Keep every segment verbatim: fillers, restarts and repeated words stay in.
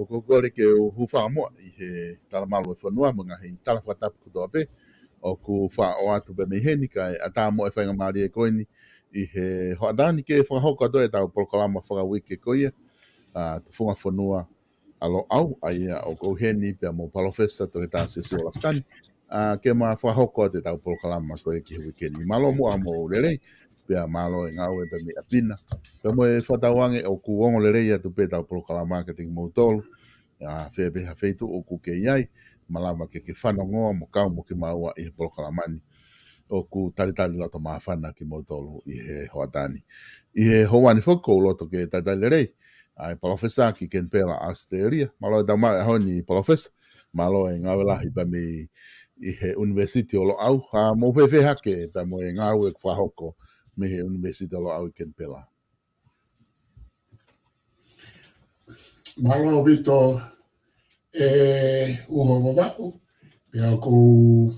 ʻOku ou kole ke u hūfanga muʻa ʻi he talamalu e fonua mo e ngaahi tala fakatapu kotoa pē ʻoku faʻa ʻoatu pē mei heni, kae ʻatā muʻa e faingamālie ko eni ʻi he hoʻatā ni ke fakahoko atu ʻetau polokalama fakauike ko ia, ʻa, Tufunga Fonua ʻa Loʻau, ʻa ia ʻoku ou ʻi heni pea mo Palōfesa Toketā Siosiua Lafitani, ʻa, ke ma fakahoko atu ʻetau polokalama ko ē ki he uike ni. Mālō muʻa mo e lelei, pea mālō e ngāue pē mei ʻapi na. Pea mo e fakatauange ʻoku ongo lelei atu pē ʻetau polokalama kiate kimoutolu. ʻA, fē pē ha feituʻu ʻoku ke ʻi ai, malava ke ke fanongoa mo kau mo kimaua ʻi he polokalama ni. ʻOku talitali loto māfana kimoutolu ʻi he hoʻatā ni. ʻI he houa ni foki ʻoku ou loto ke talitali lelei ʻa e Palōfesa ki Kenipela, ʻAositelēlia. Mālō e tau maʻu e ʻaho ni, Palōfesa. Mālō e ngāue lahi pē mei ʻi he ʻUnivēsiti ʻo Loʻau. ʻA, mou fēfē hake pea mo e ngāue ʻoku fakahoko mei he ʻUnivēsiti ʻo Loʻau ʻi Kenipela? Mālō ʻaupito e uho Vavaʻu, pea ʻoku ou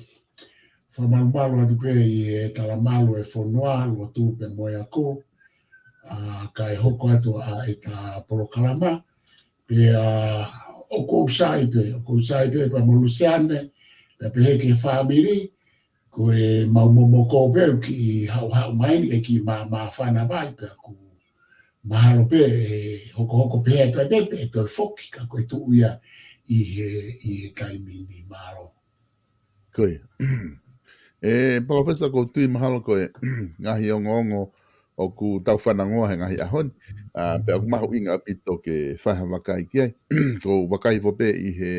fakamalumalu atu pē ʻi he talamalu e fonua, lotu pea mo e ako, ʻa, kae hoko atu ʻa ʻeta polokalama. Pea ʻoku ou sai pē, ʻoku ou sai pē pea mo Lusiane, pea pehē ki he fāmili, ko e mau momoko pē ʻoku kiʻi haʻuhaʻu mai ni, ʻe kiʻi mā, māfana mai pea ʻoku mahalo pē ʻe hokohoko pē ʻe toe pē, pē ʻe toe foki, ka ko e tuʻu ia ʻi he, ʻi he taimi ni. Mālō. Ko ia. ʻE, Palōfesa, ʻoku ou tui mahalo ko e ngaahi ongoongo ʻoku tau fanongoa he ngaahi ʻaho ni. ʻA, pea ʻoku mahuʻinga ʻaupito ke fai ha vakai ki ai. ʻOku ou vakai hifo pē ʻi he,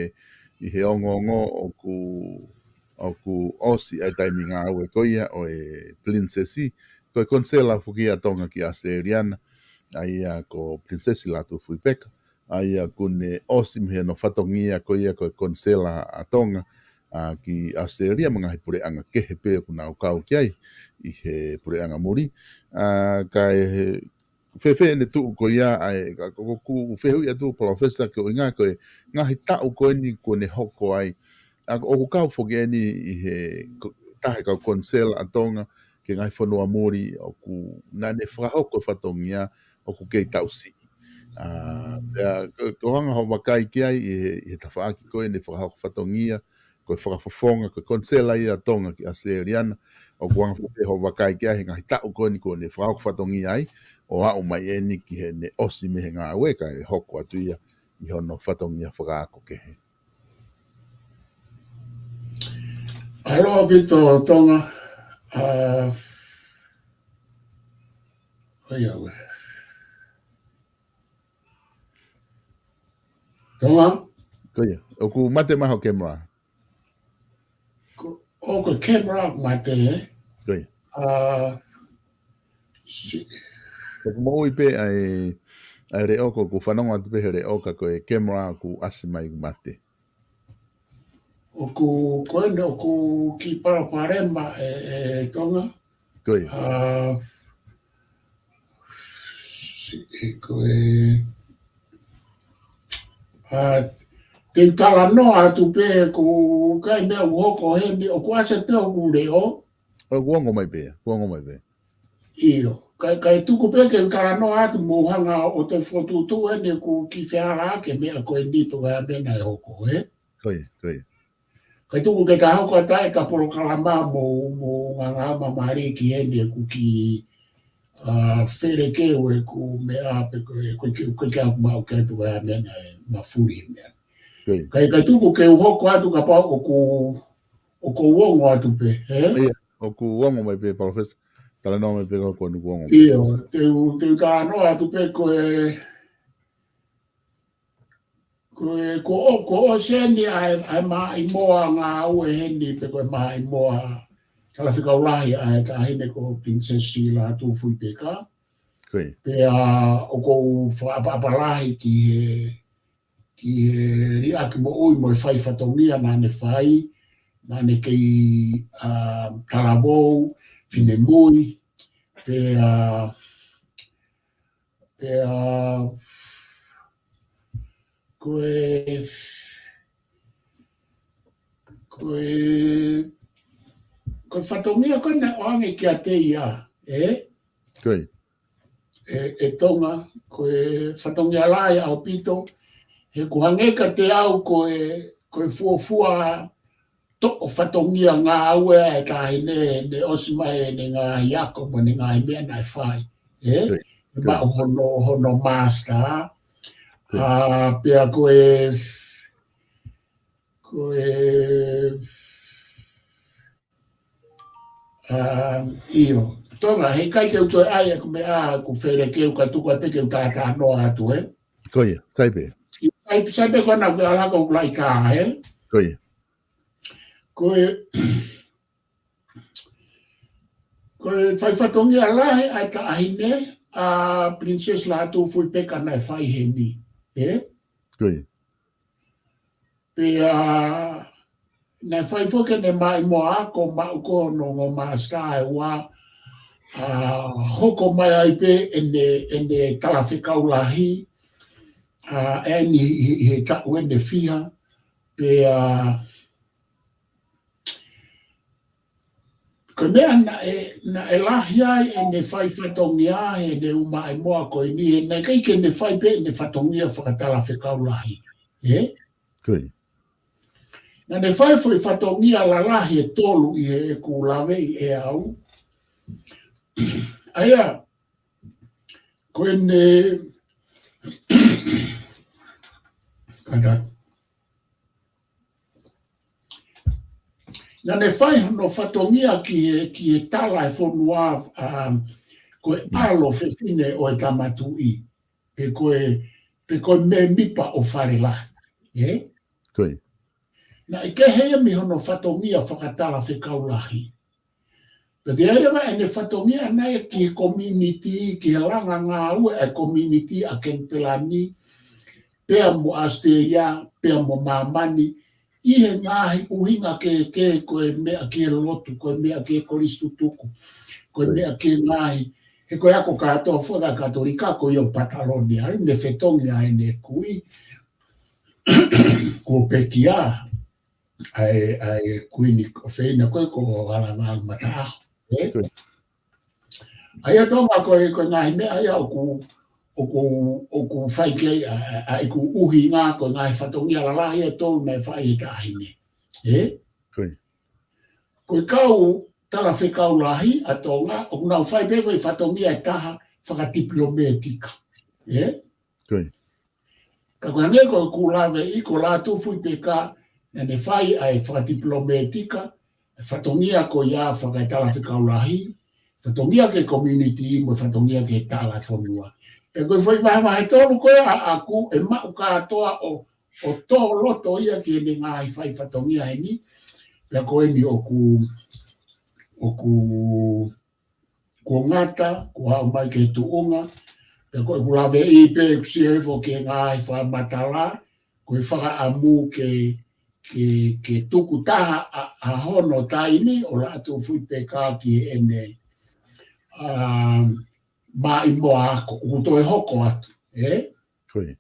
ʻi he ongoongo ʻoku, ʻoku ʻosi ʻa e taimi ngāue ko ia ʻo e Pilinisesi, ko e Konisela foki ʻa Tonga ki ʻAositelēlia na, ʻa ia ko Pilinisesi Lātūfuipeka, ʻa ia ʻoku ne ʻosi mei hono fatongia ko ia ko e Konisela ʻa Tonga, ʻa, ki ʻAositelēlia mo e ngaahi puleʻanga kehe pē ʻoku nau kau ki ai ʻi he puleʻanga muli. ʻA, kae fēfē ʻene tuʻu ko ia, ʻa e, ka, ko, ʻoku ou fehuʻi atu, Palōfesa, ko e ʻuhinga ko e ngaahi taʻu ko eni kuo ne hoko ai. ʻA, ʻoku kau foki eni ʻi he ko-, taha e kau Konisela ʻa Tonga ki he ngaahi fonua muli ʻoku naʻa ne fakahoko e fatongia ʻoku kei taʻu siʻi. ʻA, pea ko, ko e anga hoʻo vakai ki ai ʻi he, ʻi he tafaʻaki ko eni fakahoko fatongia, ko e fakafofonga, ko e Konisela ia ʻa Tonga ki ʻAositelēlia na, ʻoku anga fēfē hoʻo vakai ki ai he ngaahi taʻu ko eni kuo ne fakahoko fatongia ai, ʻo aʻu mai eni ki heʻene ʻosi mei he ngāue kae hoko atu ia ʻi hono fatongia fakaako kehe? Mālō ʻaupito Tonga, ʻa, ʻoiauē. Tonga? Ko ia. ʻOku mate mai hoʻo camera. Ko, ʻo, ko e camera mate, ē? Ko ia. ʻA, si- ʻOku moʻui pē ʻa e, ʻa e leʻo, ʻoku fanongo atu pē he leʻo ka ko e camera ʻoku ʻasi mai ʻoku mate. ʻOku, ko ena ʻoku kiʻi palopalema ē, ē Tonga. Ko ia. ʻA, si-, ʻe ko e, ʻa, te u talanoa atu pē ko e ngaahi meʻa ʻoku hoko heni, ʻoku ʻasi pē hoku leʻo. ʻOku ongo mai pē, ʻoku ongo mai pē. ʻIo, kae, kae tuku pē ke u talanoa atu mo hanga ʻo toe fokotuʻutuʻu eni ʻeku kiʻi fehālaaki e meʻa ko eni pe ko e hā e meʻa naʻe hoko, ē? Ko ia, ko ia. Kae tuku ke ta hoko atu ai ʻeta polokalama mo, mo ngangama mali ki heni ʻeku kiʻi, ʻa, felekeu ʻeku meʻa pe ko e, ko e, ko e, ko e kiʻi ʻaku maʻu ke atu ai meʻa naʻe mafuli he meʻa. Ko ia. Kae, kae tuku ke u hoko atu kapau ʻoku, ʻoku ou ongo atu pē, ē? Ia, ʻoku ongo mai pē, Palōfesa. Talanoa mai pē ka ko eni ʻoku ongo mai. ʻIo, te u, te u talanoa atu pē ko e, ko e, ko ʻo, ko ʻosi eni ʻa e, ʻa e maʻimoa ngāue heni pe ko e maʻimoa talafekau lahi ʻa e taʻahine ko Pilinisesi Lātūfuipeka. Ko ia. Pea ʻoku ou fakaʻapaʻapa lahi ki he, ki he liʻaki moʻui mo e fai fatongia naʻa ne fai, naʻa ne kei, ʻa, talavou, finemui, pea, pea, ko e, ko e, ko e fatongia ko ena ʻoange kiate ia, ē? Ko ia. ʻE, ʻe Tonga, ko e fatongia lahi ʻaupito, He ʻoku hangē kiate au ko e, ko e fuofua toʻo fatongia ngāue ʻa e taʻahine, ne ʻosi mai ʻene ngaahi ako mo ʻene ngaahi meʻa naʻe fai. Ē? Ē, maʻu hono, hono master. Ē. ʻA, pea ko e, ko e, ʻa, ʻio. Tonga, heʻikai ke u toe ʻai ʻeku meʻa, ʻeku felekeu ka tuku ai pē ke u talanoa atu, ē? Ko ia, sai pē. Sai, sai pē ko ena ke ala ko ʻeku laʻi tā, ē? Ko ia. Ko e, ko e fai fatongia lahi ʻa e taʻahine, ʻa Princess Lātūfuipeka naʻe fai heni, ē? Ko ia. Pea naʻe fai foki ʻene maʻimoa ako, maʻu ko hono ongo master ʻe ua, ʻa, hoko mai ai pē ʻene, ʻene talafekau lahi, ʻa, ʻeni ʻi, ʻi he taʻu ʻeni ʻe fiha, pea, ko e meʻa naʻe, naʻe lahi ai ʻene fai fatongia, heʻene ʻū maʻimoa ko eni, he naʻe ʻikai ke ne fai pē ʻene fatongia fakatalafekau lahi. Ē? Ko ia. Naʻa ne fai foʻi fatongia lalahi ʻe tolu ʻi heʻeku laveʻi ʻe au. ʻA ia, ko ʻene, kātaki. Naʻa ne fai hono fatongia ki he, ki he tala ʻo e fonua, um, ko e ʻalo fefine ʻo e Tama Tuʻi, pe ko e, pe ko e mēmipa ʻo Fale Lahi. Ē? Ko ia. Naʻe kehe ia mei hono fatongia fakatalafekau lahi. Pea ʻi ai leva ʻene fatongia ʻana ia ki he community, ki he langa ngāue ʻa e community ʻa Kenipela ni, pea mo ʻAositelēlia, pea mo māmani, ʻi he ngaahi ʻuhinga kehekehe, ko e meʻa ki he lotu, ko e meʻa ki he kolisi tutuku, ko e meʻa ki he ngaahi, he ko e ako kātoa foki ʻa e Katolika, ko ia ʻo Pataloni ai, ne fetongi ai ʻene kui, ko Pekia, ʻa e, ʻa e Kuini ʻofeina ko ē ko Alavalu Mataʻaho, ē? Ko ia. ʻA ia Tonga ko e, ko e ngaahi meʻa ia ʻoku, ʻoku, ʻoku fai ki ai ʻa, ʻa, ʻa ʻeku ʻuhinga, ko e ngaahi fatongia lalahi ʻe tolu naʻe fai ʻe he taʻahine. Ē? Ko ia. Ko e kau talafekau lahi ʻa Tonga, ʻoku nau fai pē foʻi fatongia ʻe taha fakatipilōmētika. Ē? Ko ia. Ka ko e hangē ko ʻeku laveʻi ko Lātūfuipeka, naʻa ne fai ʻa e fakatipilōmētika, ʻa e fatongia ko ia fakatalafekau lahi, fatongia ki he community, mo e fatongia ki he tala ʻo e fonua. Pea ko e foʻi vahevahe ʻe tolu ko ē ʻaʻaku ʻe maʻu kātoa ʻo, ʻo tō loto ia ki heʻene ngaahi fai fatongia heni, pea ko eni ʻoku, ʻoku kuo ngata, kuo aʻu mai ki he tuʻunga, pea ko ʻeku laveʻi pē ʻeku sio hifo ki he ngaahi fakamatala, ko e fakaʻamu ke, ke, ke tuku taha ʻa, ʻa hono taimi ʻo Lātūfuipeka ki heʻene, um, maʻimoa ako, ʻoku toe hoko atu, ē? Ko ia.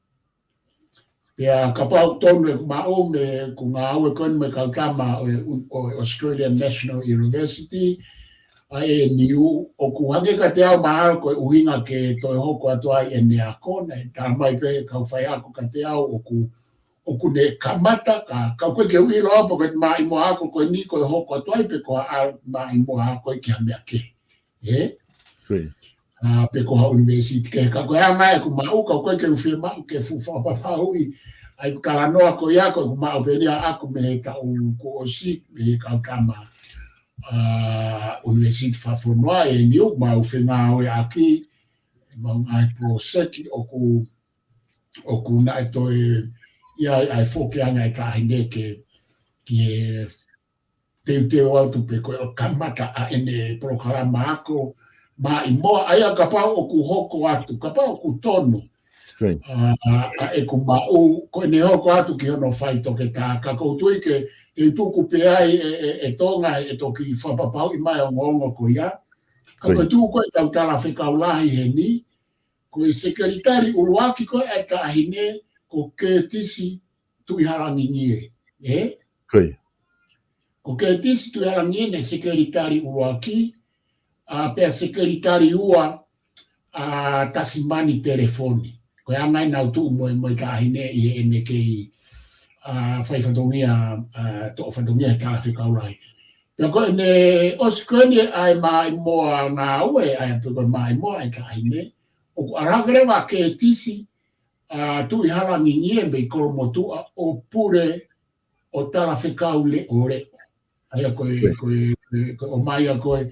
Pea kapau tonu ʻeku maʻu mei heʻeku ngāue ko eni mo e kau tama ʻo e, ʻo e Australian National University, ʻa e A N U, ʻoku hangē kiate au mahalo ko e ʻuhinga ke toe hoko atu ai ʻene ako, naʻe tala mai pē ʻe he kau faiako kiate au ʻoku, ʻoku ne kamata, ka, ka ʻoku ʻikai ke u ʻilo au pe ko e maʻimoa ako ko eni ko e hoko atu ai pe ko ha maʻimoa ako ia ki ha meʻa kehe. Ē? Ko ia. ʻA, pe ko ha ʻunivēsiti kehe, ka ko e anga ʻeku maʻu, ka ʻoku ʻikai ke u fiemaʻu ke fuʻu fakapapauʻi ʻa ʻeku talanoa ko ia, ko ʻeku maʻu pē eni ʻaʻaku mei he taʻu kuo ʻosi, mei he kau tama, ʻa, ʻUnivēsiti Fakafonua, ʻe niu mau fengāueʻaki, mau ngaahi poloseki ʻoku, ʻoku naʻe toe ʻi ai ʻa e foki ʻa e taʻahine ke, ki he teuteu atu pe ko e kamata ʻa ʻene polokalama ako maʻimoa, ʻa ia kapau ʻoku hoko atu, kapau ʻoku tonu. Ko ia. ʻA, ʻa, ʻa ʻeku maʻu, ko ʻene hoko atu ki hono faitoketā, ka ʻoku ou tui ke, ke tuku pē ai ʻe, ʻe, ʻe Tonga, ʻe toki fakapapauʻi mai ongoongo ko ia. Ka ko ia. Ko e tuʻu ko ē ʻetau talafekau lahi heni, ko e sekelitali ʻuluaki ko ē ʻa e taʻahine, ko Kētisi Tuʻihalangingie, ē? Ko ia. Ko Kētisi Tuʻihalangingie naʻe sekelitali ʻuluaki, ʻa, pea sekelitali ua, ʻa, Tasimani Telefoni. Ko e anga ia ʻenau tuʻu mo e, mo e taʻahine ʻi heʻene kei, ʻa, fai fatongia, ʻa, toʻo fatongia he talafekau lahi. Pea ko ʻene ʻosi ko eni ʻa e maʻimoa ngāue, ʻa e pē ko e maʻimoa ʻa e taʻahine, ʻoku ʻalu hake leva ʻa Kētisi, ʻa, Tuʻihalangingie mei Kolomotuʻa ʻo pule ʻo talafekau leʻoleʻo. ʻA ia ko e, ko e, ko e, ko e ʻomai ia ko ē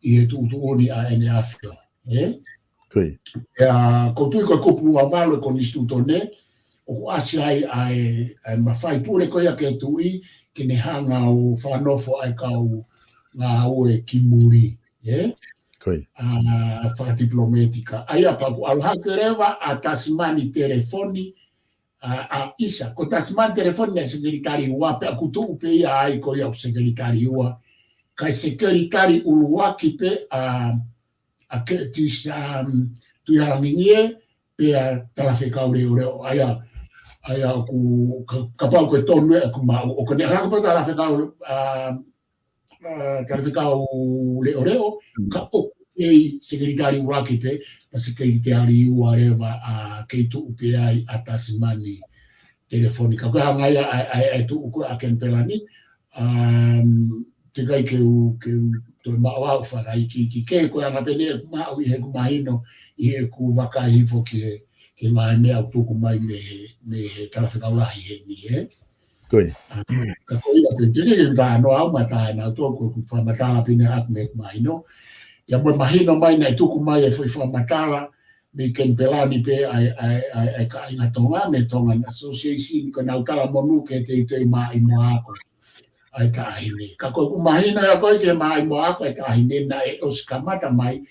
ʻi he tuʻutuʻuni ʻa ʻEne ʻAfio. Ē? Ko ia. Pea ʻoku ou tui ko e kupu ua valu ʻo e Konisitūtone, ʻoku ʻasi ai ʻa e, ʻa e mafai pule ko ia ki he tuʻi, ke ne hanga ʻo fakanofo ʻa e kau ngāue ki muli. Ē? Ko ia. ʻA, fakatipilōmētika. ʻA ia pea ʻoku ʻalu hake leva ʻa Tasimani Telefoni, ʻa, ʻa ʻIsa. Ko Tasimani Telefoni naʻe sekelitali ua, pea ʻoku tuʻu pē ia ai ko ia ʻoku sekelitali ua. Kae sekelitali ʻuluaki pē ʻa, ʻa Kētisi, um, Tuʻihalangingie, pea talafekau leʻoleʻo. ʻA ia, ʻa ia ʻoku ka-, kapau ko e tonu ē ʻoku maʻu. ʻOku ne ʻalu hake pē talafekau, um, ʻa, talafekau leʻoleʻo, Mm. ka ʻoku kei sekelitali ʻuluaki pē, pea sekelitali ua leva ʻa kei tuʻu pē ai ʻa Tasimani Telefoni. Ka ko e anga ia ʻa, ʻa, ʻa e tuʻu ko ē ʻa Kenipela ni, um, teʻeki ai ke u, ke u toe maʻu au fakaikiiki, ka ko e anga pē eni ʻeku maʻu ʻi heʻeku mahino, ʻi heʻeku vakai hifo ki he, ki he ngaahi meʻa ʻoku tuku mai mei he, mei he talafekau lahi heni, ē? Ko ia. ʻA, ka ko ia pē, teʻeki ke u talanoa au mo e taha ʻenau toko, ko ʻeku fakamatala pē eni ʻaʻaku mei heʻeku mahino. Pea mo e mahino mai naʻe tuku mai e foʻi fakamatala mei Kenipela ni pē ʻa e, ʻa e, ʻa e, ʻa e kāinga Tonga, mei he Tongan Association, ko ʻenau talamonū ki he teuteu maʻimoa ako ʻa e taʻahine. Ka ko ʻeku mahino ia ko ē ki he maʻimoa ako ʻa e taʻahine naʻe ʻosi kamata mai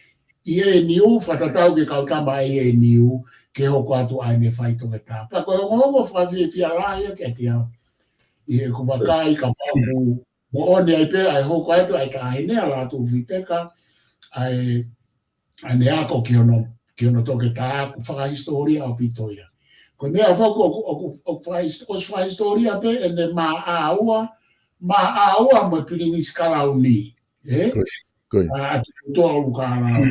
ʻi he A N U, fakatatau ki he kau tama ʻa e A N U, ke hoko atu ʻa ʻene fai toketā. Pea ko e ongoongo fakafiefia lahi ia kiate au. ʻI heʻeku vakai kapau ʻoku moʻoni ai pē ʻa e hoko atu ʻa e taʻahine ʻa Lātūfuipeka, ʻa e, ʻa ʻene ako ki hono, ki hono toketā, ʻoku fakahisitōlia ʻaupito ia. Ko e meʻa foki ʻoku, ʻoku, ʻoku fakahis-, ʻosi fakahisitōlia pē ʻene mā ʻa ua, mā ʻa ua mo e Pilinisi Kalauni. Ē? Ko ia, ko ia. ʻA, ʻa Tuʻi Tauʻolukālala.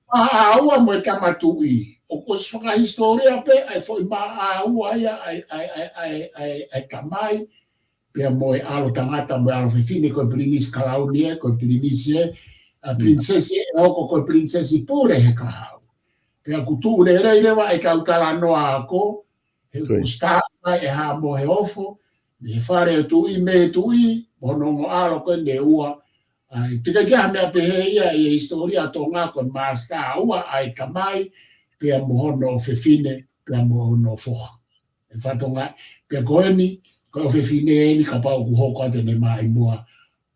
Mā ʻa ua mo e Tama Tuʻi. ʻOku ʻosi fakahisitōlia pē ʻa e foʻi mā ʻa ua ia ʻa e, ʻa e, ʻa e, ʻa e, ʻa e, ʻa e tamai, pea mo e ʻalo tangata mo e ʻalo fefine, ko e Pilinisi Kalauni ē, ko e Pilinisi ē, ʻa, Mm. Pilinisesi ē, ʻe hoko ko e Pilinisesi Pule he kahaʻu. Pea ʻoku tuʻu lelei leva ʻetau talanoa ako, he Ko ia. ʻoku ʻosi taha mai ʻe Haʻa Moheofo, mei he fale ʻo e tuʻi, mei he tuʻi, mo hono ongo ʻalo ko eni ʻe ua. ʻA ia, teʻeki ai ke ʻi ai ha meʻa pehē ia ʻi he hisitōlia ʻo Tonga, ko e māsitā ʻa ua ʻa e tamai, pea mo hono fefine, pea mo hono foha. ʻE fatongia, pea ko eni, ko e ʻofefine eni kapau ʻoku hoko atu ʻene maʻimoa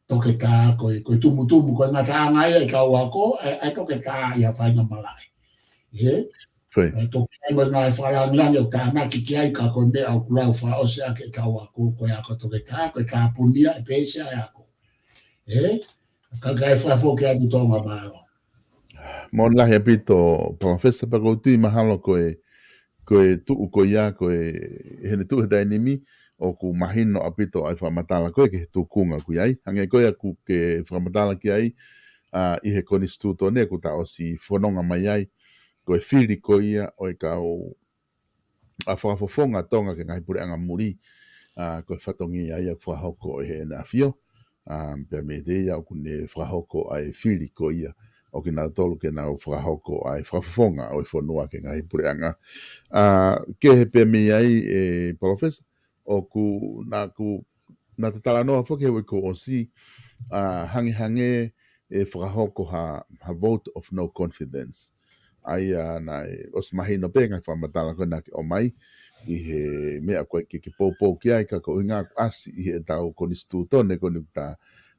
toketā, ko e, ko e tumutumu, ko e ngataʻanga ia ʻetau ako, ʻa e, ʻa e toketā ʻi ha faingamalaʻi. Ē? Ko ia. ʻE toki ʻi ai mo e ngaahi fakalāngilangi ʻoku tānaki ki ai, ka ko e meʻa ʻoku lau fakaʻosi ʻaki ʻetau ako, ko e ako toketā, ko e tāpuni ia ʻe Pēsi ʻa e ako. Ē? Ka ʻikai fakafoki atu Tonga, mālō. Moʻoni lahi ʻaupito, Palōfesa, pea ʻoku ou tui mahalo ko e, ko e tuʻu ko ia, ko e, heʻene tuʻu he taimi ni, ʻoku mahino ʻaupito ʻa e fakamatala ko ē ki he tuʻunga ʻoku ʻi ai. Hangē ko ia ʻoku ke fakamatala ki ai, ʻa, ʻi he Konisitūtone ʻoku ta ʻosi fononga mai ai, ko e fili ko ia ʻo e kau ʻa e fakafofonga Tonga ki he ngaahi puleʻanga muli, ʻa, ko e fatongia ia ʻoku fakahoko ʻe heʻene ʻafio, ʻa, pea mei he ʻoku ne fakahoko ʻa e fili ko ia ʻo kinautolu ke nau fakahoko ʻa e fakafofonga ʻo e fonua ki he ngaahi puleʻanga. ʻA, kehe pē mei ai, ʻe Palōfesa, ʻoku, naʻa ku, naʻa ta talanoa foki he uike kuo ʻosi, ʻa, hangehangē ʻe fakahoko ha, ha vote of no confidence. ʻA ia naʻe ʻosi mahino pē ngaahi fakamatala ko ē naʻa ke ʻomai ʻi he meʻa ko ē ke, ke poupou ki ai, ka ko e ʻuhinga ʻoku ʻasi ʻi heʻetau Konisitūtone ko eni ʻoku ta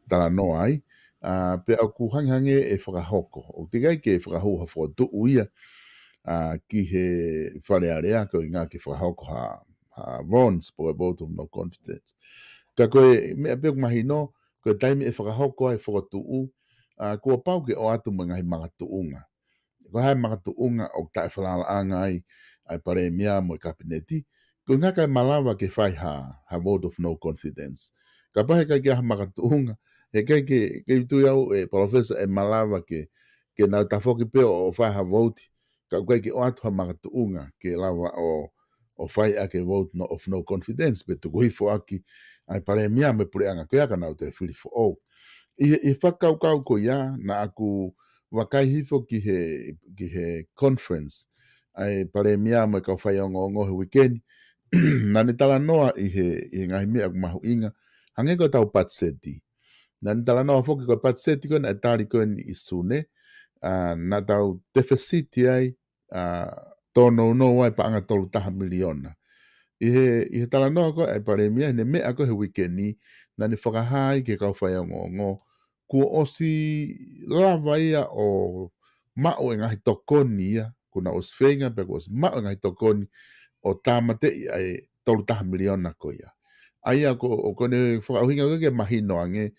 talanoa ai. ʻA, pea ʻoku hangehangē ʻe fakahoko. ʻOku teʻeki ai ke fakahū ha fokotuʻu ia, ʻa, ki he Fale Alea ko e ʻuhinga ke fakahoko ha, ha vones, pe ko e vote of no confidence. Ka ko e meʻa pē ʻoku mahino, ko e taimi ʻe fakahoko ai e fokotuʻu, ʻa, kuo pau ke ʻoatu mo e ngaahi makatuʻunga. Ko e hā e makatuʻunga ʻoku taʻefalalaʻanga ai ʻa e Palēmia mo e Kapineti, ko e ʻuhinga kae malava ke fai ha, ha vote of no confidence. Kapau he ʻikai ke ʻi ai ha makatuʻunga, he ʻikai ke, ke u tui au, ʻe Palōfesa, ʻe malava ke, ke nau tafoki pē ʻo, ʻo fai ha vote, ka ʻoku ʻikai ke ʻoatu ha makatuʻunga ke lava ʻo, ʻo fai ʻaki e vote no, of no confidence, pe tuku hifo ʻaki ʻa e palēmia mo e puleʻanga ko ia ka nau toe fili foʻou. ʻI he, ʻi he fakakaukau ko ia, naʻa ku vakai hifo ki he, ki he conference ʻa e palēmia mo e kau faiongoongo he uike ni. Naʻa ne talanoa ʻi he, ʻi he ngaahi meʻa ʻoku mahuʻinga, hangē ko ʻetau patiseti. Naʻa ne talanoa foki ko e patiseti ko ē naʻe tali ko eni ʻi Sune, ʻa, naʻa tau tefisiti ai, ʻa, tōnounou ai paʻanga tolu taha miliona. ʻI he, ʻi he talanoa ko ē ʻa e palēmia, ʻi heʻene meʻa ko ē he uike ni, naʻa ne fakahā ai ki he kau faiongoongo, kuo ʻosi lava ia ʻo maʻu e ngaahi tokoni ia, kuo nau ʻosi feinga pea kuo ʻosi maʻu e ngaahi tokoni ʻo tāmateʻi ʻa e tolu taha miliona ko ia. ʻA ia ko, ʻoku ne fakaʻuhinga ko ē ke mahino ange,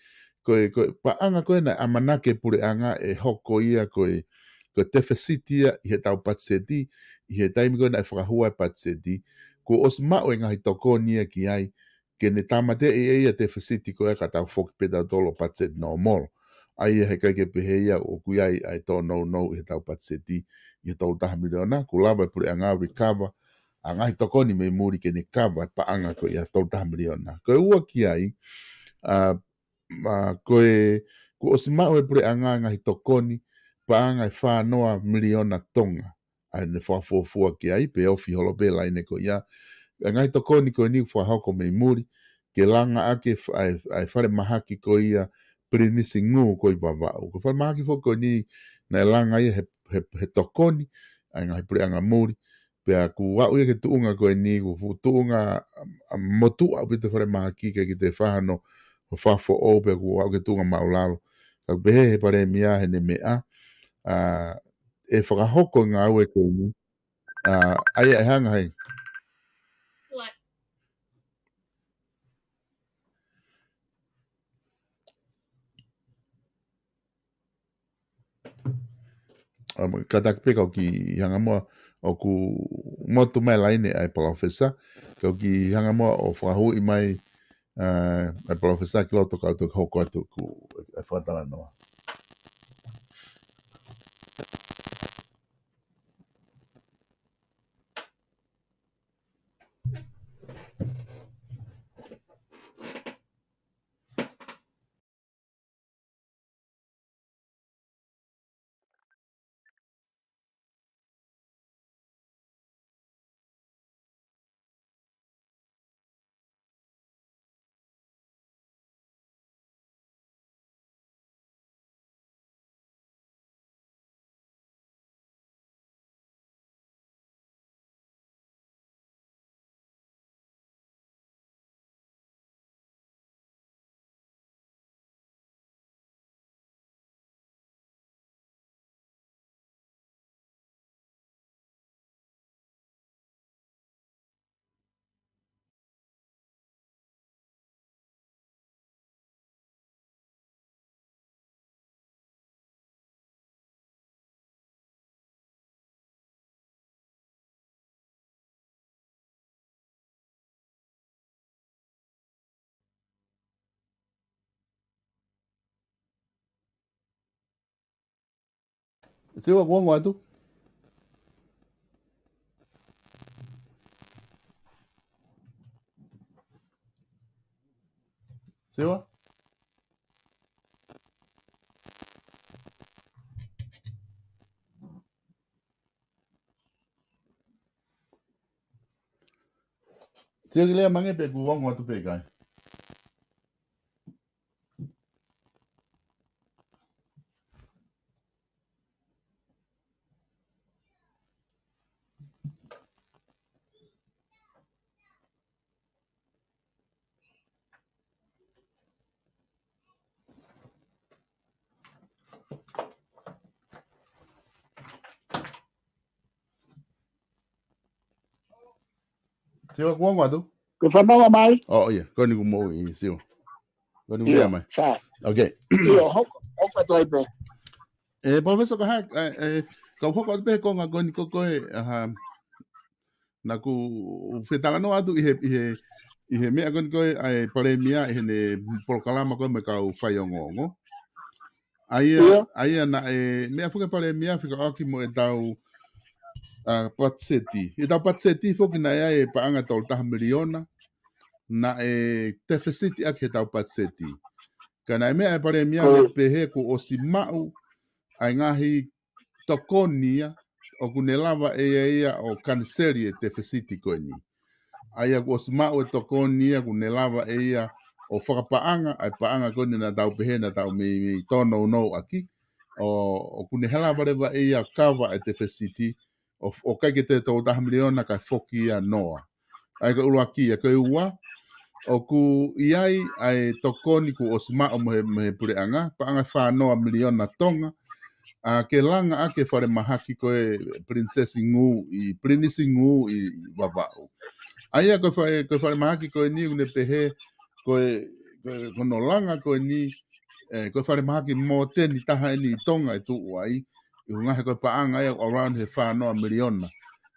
ko e, ko e paʻanga ko ē naʻe ʻamanaki e puleʻanga ʻe hoko ia ko e, ko e tefisiti ia ʻi heʻetau patiseti, ʻi he taimi ko ē naʻe fakahua e patiseti, kuo ʻosi maʻu e ngaahi tokoni ia ki ai, ke ne tāmateʻi ʻe ia e tefisiti ko ē ka tau foki pē tautolu ʻo patiseti normal. ʻA ia heʻikai ke pehē ia ʻoku ʻi ai ʻa e tōnounou ʻi heʻetau patiseti ʻi he tolu taha miliona, kuo lava e puleʻanga ʻo recover ʻa e ngaahi tokoni mei muli ke ne cover e paʻanga ko ia tolu taha miliona. Ko e ua ki ai, ʻa, ʻa, ko e, kuo ʻosi maʻu e puleʻanga e ngaahi tokoni paʻanga ʻe fā noa miliona Tonga. ʻA ia ne fakafuofua ki ai, pe ofi holo pē laine ko ia. ʻA e ngaahi tokoni ko eni ʻoku fakahoko mei muli, ke langa ʻaki e f-, ʻa e, ʻa e falemahaki ko ia Pilinisi Ngū ko ē ʻi Vavaʻu. Ko e falemahaki foki ko eni naʻe langa ia he, he, he tokoni ʻa e ngaahi puleʻanga muli. Pea kuo aʻu ia ki he tuʻunga ko eni, kuo fuʻu tuʻunga, ʻa, ʻa, motuʻa ʻaupito e falemahaki, ʻikai ke toe fai hano fakafoʻou, pea kuo aʻu ki he tuʻunga māʻulalo. Ka ʻoku pehē ʻe he palēmia heʻene meʻa, ʻa, ʻe fakahoko e ngāue ko eni. ʻA, ʻa ia ʻe hanga hei. ʻA, kātaki pē kau kiʻi hanga muʻa ʻoku motu mai laine ʻa e palōfesa, kau kiʻi hanga muʻa ʻo fakahuʻi mai, ʻa, ʻa e palōfesa ki loto kau toki hoko atu ʻeku, ʻa e fakatalanoa. Siua, kuo ongo atu? Siua? Siua, ke lea mai ange pe kuo ongo atu pe ʻikai. Siua, kuo ongo atu? Ko e fanongo mai? ʻO, ʻio, ko eni kuo mou ʻi, Siua. Ko eni kuo ʻIo, lea mai. Sa. Okay. ʻIo, hoko, hoko atu ai pē. ʻE, Professor, ka ha, ʻe, ʻe, kau hoko atu pē he konga ko eni ko koe, ʻa, naʻa ku fetalanoa atu ʻi he, ʻi he, ʻi he meʻa ko eni ko ē ʻa e palēmia ʻi heʻene polokalama ko ē mo e kau faiongoongo. ʻA ia, ʻIo. ʻA ia naʻe, meʻa foki e palēmia fekauʻaki mo ʻetau, ʻa, patiseti. ʻI heʻetau patiseti foki naʻe ʻi ai e paʻanga tolu taha miliona naʻe tefesiti ʻaki heʻetau patiseti. Ka naʻe meʻa e Palēmia ʻo ne pehē kuo ʻosi maʻu ʻa e ngaahi tokoni ia ʻoku ne lava ʻe ia ia ʻo kaniseli e tefesiti ko eni. ʻA ia kuo ʻosi maʻu e tokoni ia ʻoku ne lava ʻe ia ʻo fakapaʻanga ʻa e paʻanga ko eni naʻa tau pehē naʻa tau meimei tōnounou ʻaki. ʻO, ʻoku ne lava leva ʻe ia ʻo kava e tefesiti ʻo, ʻo ʻikai ke toe tolu taha miliona kae foki ia noa. ʻA ia ko e ʻuluaki ia. Ko e ua, ʻoku ʻi ai ʻa e tokoni kuo ʻosi maʻu mei he, mei he puleʻanga, paʻanga ʻe fā noa miliona Tonga, ʻa, ke langa ʻaki e falemahaki ko e Pilinisesi Ngū ʻi, Pilinisi Ngū ʻi, ʻi Vavaʻu. ʻA ia ko e fa-, ko e falemahaki ko eni ʻoku ne pehē, ko e, ko e, ko hono langa ko eni, ʻe, ko e falemahaki mōteni taha eni ʻi Tonga ʻe tuʻu ai, ʻi he ngaahi ko e paʻanga ia around he fā noa miliona,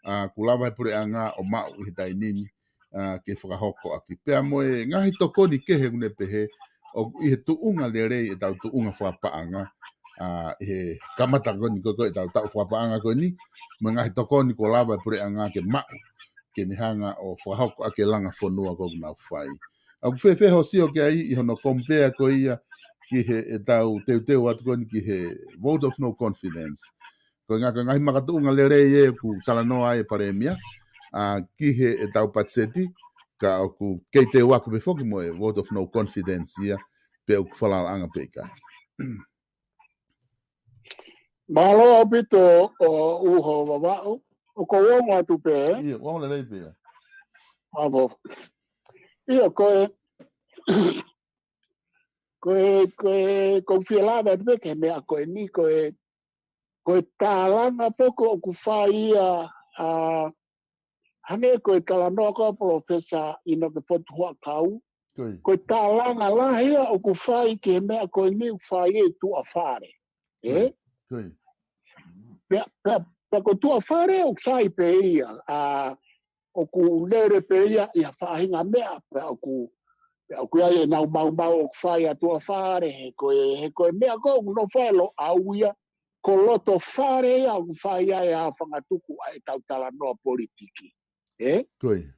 ʻa, kuo lava he puleʻanga ʻo maʻu ʻi he taimi ni, ʻa, ke fakahoko ʻaki. Pea mo e ngaahi tokoni kehe ʻoku ne pehē, ʻoku ʻi he tuʻunga lelei ʻetau tuʻunga fakapaʻanga, ʻa, ʻi he kamata ko eni ko e, ko ʻetau taʻu fakapaʻanga ko eni, mo e ngaahi tokoni kuo lava e puleʻanga ke maʻu, ke ne hanga ʻo fakahoko ʻaki e langa fonua ko ē ʻoku nau fai. ʻOku fēfē hoʻo sio ki ai ʻi hono compare ko ia ki heʻetau teuteu atu ko eni ki he vote of no confidence? Ko e ngaahi, ko e ngaahi makatuʻunga lelei ē ʻoku talanoa ai e Palēmia, ʻa, ki heʻetau patiseti, ka ʻoku kei teu atu pē foki mo e vote of no confidence ia, pe ʻoku falalaʻanga pē ʻikai. Mālō ʻaupito ʻo Uho Vavaʻu, ʻoku ou ongo atu pē. ʻIo, ongo lelei pē ia. Mālō. ʻIo, ko e, ko e, ko e, ko e fie lave atu pē ki he meʻa ko eni, ko e, ko e tālanga foki ʻoku fai ia, ʻa, hangē ko e talanoa ko ē ʻa Professor ʻInoke Fotu Huʻakau. Ko ia. Ko e tālanga lahi ia ʻoku fai ki he meʻa ko eni ʻoku fai ʻi tuʻa fale. Ē? Ko ia. Pea, pea, pea ko tuʻa fale ʻoku sai pē ia, ʻa, ʻoku lele pē ia ʻi ha faʻahinga meʻa, pea ʻoku, pea ʻoku ʻi ai ʻenau maumau ʻoku fai ʻa tuʻa fale, he ko e, he ko e meʻa ko ē ʻoku nofo ai e Loʻau ia, ko loto fale ia ʻoku fai ai e aofangatuku ʻa ʻetau talanoa politiki. Ē? Ko ia.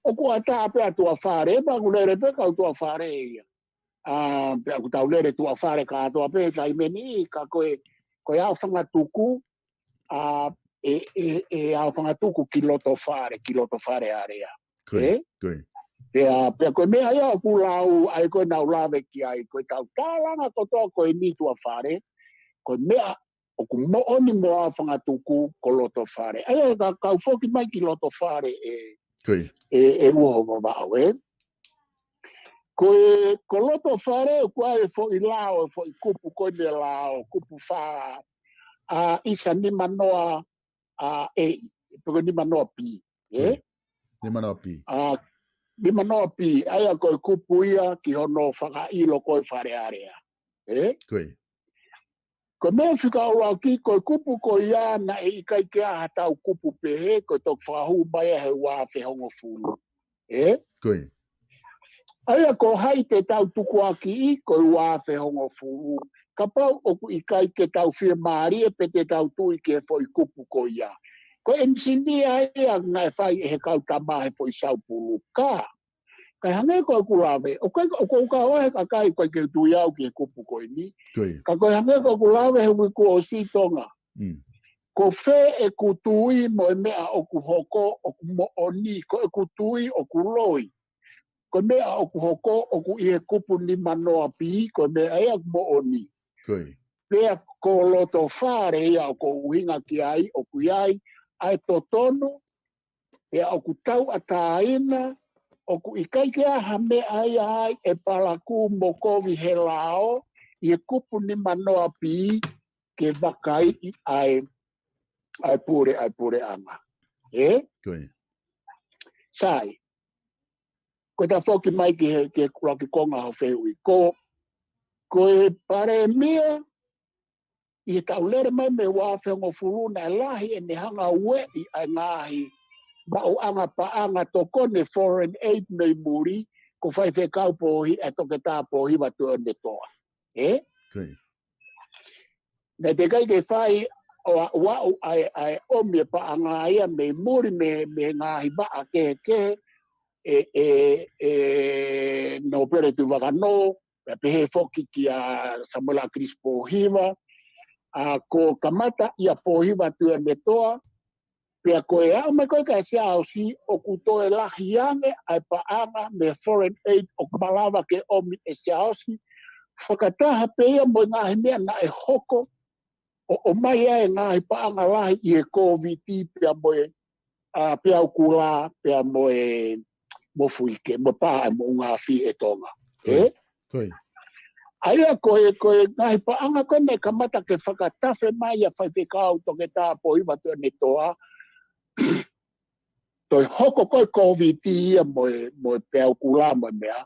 ʻOku ʻatā pē ʻa tuʻa fale, pea ʻoku lele pē kau tuʻa fale ia. ʻA, pea ʻoku tau lele tuʻa fale kātoa pē he taimi ni, ka ko e, ko e aofangatuku, ʻa, ʻe, ʻe, ʻe aofangatuku ki loto fale, ki loto Fale Alea. Ko ia, ē? Ko ia. Pea, pea ko e meʻa ia ʻoku lau, ʻa ia ko ē naʻa ku lave ki ai, ko ʻetau tālanga kotoa ko eni tuʻa fale, ko e meʻa ʻoku moʻoni mo aofangatuku ko loto fale. ʻA ia ka, kau foki mai ki loto fale ē, Ko ia. ʻe, ʻe Uho Vavaʻu, ē? Ko e, ko loto fale, ʻoku ʻi ai e foʻi lao, e foʻi kupu ko eni e lao, kupu fā, ʻa, ʻisa nima noa, ʻa, A, pe ko e nima noa B, ē? Ko ia. Nima noa B. ʻA, nima noa B, ʻa ia ko e kupu ia ki hono fakaʻilo ko ē Fale Alea. Ē? Ko ia. Ko e meʻa fika ʻuluaki, ko e kupu ko ia naʻe ʻikai ke ʻi ai ha tau kupu pehē, ko e toki fakahū mai ia he ua afe hongofulu. Ē? Ko ia. ʻA ia ko hai te tau tukuakiʻi, ko e ua afe hongofulu. Kapau ʻoku ʻikai ke tau fiemālie pe te tau tui ki he foʻi kupu ko ia. Ko e ʻenisinia ia naʻe fai ʻe he kau tama he foʻi saupulu ka. Kae hangē ko ʻeku lave, ʻoku ʻikai, ʻoku ou kau ai he kakai ʻoku ʻikai ke tui au ki he kupu ko eni. Ko ia. Ka ko e hangē ko ʻeku lave he uike kuo ʻosi Tonga. Mm. Ko fē ʻeku tui mo e meʻa ʻoku hoko ʻoku moʻoni, ko ʻeku tui ʻoku loi. Ko e meʻa ʻoku hoko ʻoku ʻi he kupu nima noa B, ko e meʻa ia ʻoku moʻoni. Ko ia. Pea ko loto fale ia ʻoku ou ʻuhinga ki ai, ʻoku ʻi ai ʻa e totonu, pea ʻoku tauʻatāina, ʻoku ʻikai ke ʻi ai ha meʻa ia ai ʻe palakū mo kovi he lao, ʻi he kupu nima noa B, ke vakaiʻi ʻa e, ʻa e pule, ʻa e puleʻanga. Ē? Ko ia. Sai. Ko e tafoki mai ki he, ki he ʻuluaki konga hoʻo fehuʻi. Ko, ko e Palēmia, ʻi he taʻu lele mai mei he ua afe hongofulu naʻe lahi ʻene hanga ʻo ueʻi ʻa e ngaahi maʻuʻanga paʻanga tokoni foreign aid mei muli, ko Faifekau Pōhi-, ʻa Toketā Pōhiva Tuʻiʻonetoa. Ē? Ko ia. Naʻe teʻeki ai ke fai ʻo aʻu ʻa e, ʻa e ʻomi e paʻanga ia mei muli mei, mei he ngaahi vaʻa kehekehe, ʻe, ʻe, ʻe Nōpele Tuʻivakanō, pea pehē foki kia Samuela ʻAkilisi Pōhiva, ʻa, ko e kamata ʻia Pōhiva Tuʻiʻonetoa, pea ko e aʻu mai ko ē kia Siaosi ʻoku toe lahi ange ʻa e paʻanga mei he foreign aid ʻoku malava ke ʻomi ʻe Siaosi, fakataha pē ia mo e ngaahi meʻa naʻe hoko, ʻo, ʻomai ai e ngaahi paʻanga lahi ʻi he Kōviti pea mo e, ʻa, peau kula, pea mo e mofuike, mo e pā ʻa e moʻunga afi ʻe Tonga. Ko ia, ē? Ko ia. ʻA ia ko e, ko e ngaahi paʻanga ko ē naʻe kamata ke fakatafe mai ʻa Faifekau Toketā Pōhiva Tuʻiʻonetoa, toe hoko ko ē Kōviti ia mo e, mo e peau kula mo e meʻa,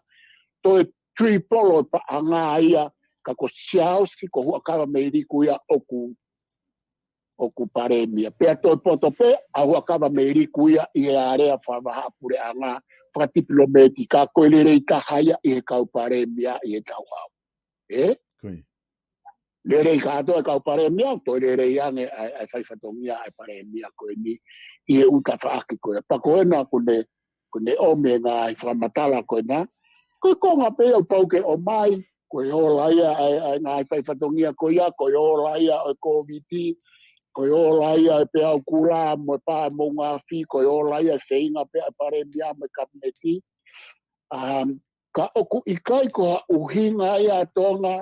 toe triple e paʻanga ia, ka ko Siaosi ko Huʻakavameiliku ia ʻoku, ʻoku palēmia. Pea toe poto pē ʻa Huʻakavameiliku ia ʻi he alea fakavahaʻapuleʻanga, fakatipilōmētika, ko e lelei taha ia ʻi he kau palēmia ʻi he tauhau. Ē? Ko ia. Lelei kātoa e kau palēmia, toe lelei ange ʻa e, ʻa e faifatongia ʻa e palēmia ko eni ʻi he ʻū tafaʻaki ko ia. Pea ko ena ʻoku ne, ʻoku ne ʻomi e ngaahi fakamatala ko ena. Ko e konga pē ia ʻoku pau ke ʻomai, ko e ola ia ʻa e, ʻa e ngaahi faifatongia ko ia, ko e ola ia ʻo e Kōviti, ko e ola ia e peau kula mo e pā ʻa e moʻunga afi, ko e ola ia e feinga pē ʻa e palēmia mo e kapineti. Um, ka ʻoku ʻikai ko ha ʻuhinga ia ʻa Tonga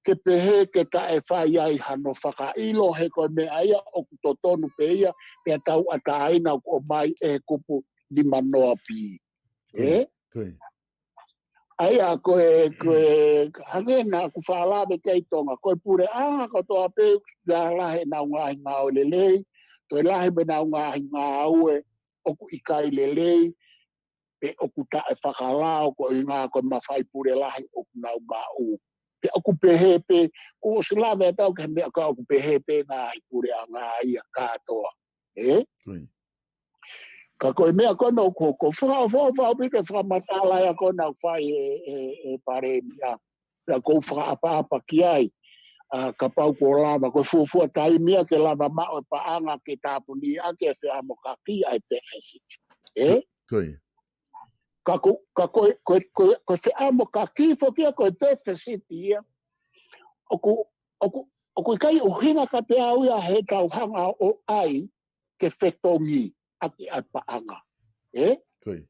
ke pehē ke taʻe fai ai hano fakaʻilo he ko e meʻa ia ʻoku totonu pē ia, pea tauʻatāina ʻoku ʻomai ʻe he kupu nima noa B. Ko ia, ē? Ko ia. ʻA ia ko e, ko e, hangē naʻa ku faʻa lave ki ai Tonga, ko e puleʻanga kotoa pē ʻoku lahi ʻenau ngaahi ngāue lelei, toe lahi mo ʻenau ngaahi ngāue ʻoku ʻikai lelei, pe ʻoku taʻefakalao koeʻuhinga ko e mafai pule lahi ʻoku nau maʻu. Pe ʻoku pehē pē, kuo ʻosi lave ʻa Tonga ki he meʻa ka ʻoku pehē pē ngaahi puleʻanga ia kātoa. Ē? Ko ia. Ka ko e meʻa ko ena ʻoku, ʻoku fakaʻofoʻofa ʻaupito e fakamatala ia ko ena ʻoku fai ʻe, ʻe, ʻe palēmia. Pea ʻoku ou fakaʻapaʻapa ki ai, ʻa, kapau kuo lava, ko e fuofua taimi ia ke lava maʻu e paʻanga ke tāpuni ʻaki e feʻamokaki ʻa e deficit. Ē? Ko ia. Ka ko, ka ko, ko, ko, ko e feʻamokaki foki ia ko e deficit ia. ʻOku, ʻoku, ʻoku ʻikai ʻuhinga kiate au ia he tau hanga ʻo ʻai ke fetongi ʻaki ʻa e paʻanga. Ē? Ko ia.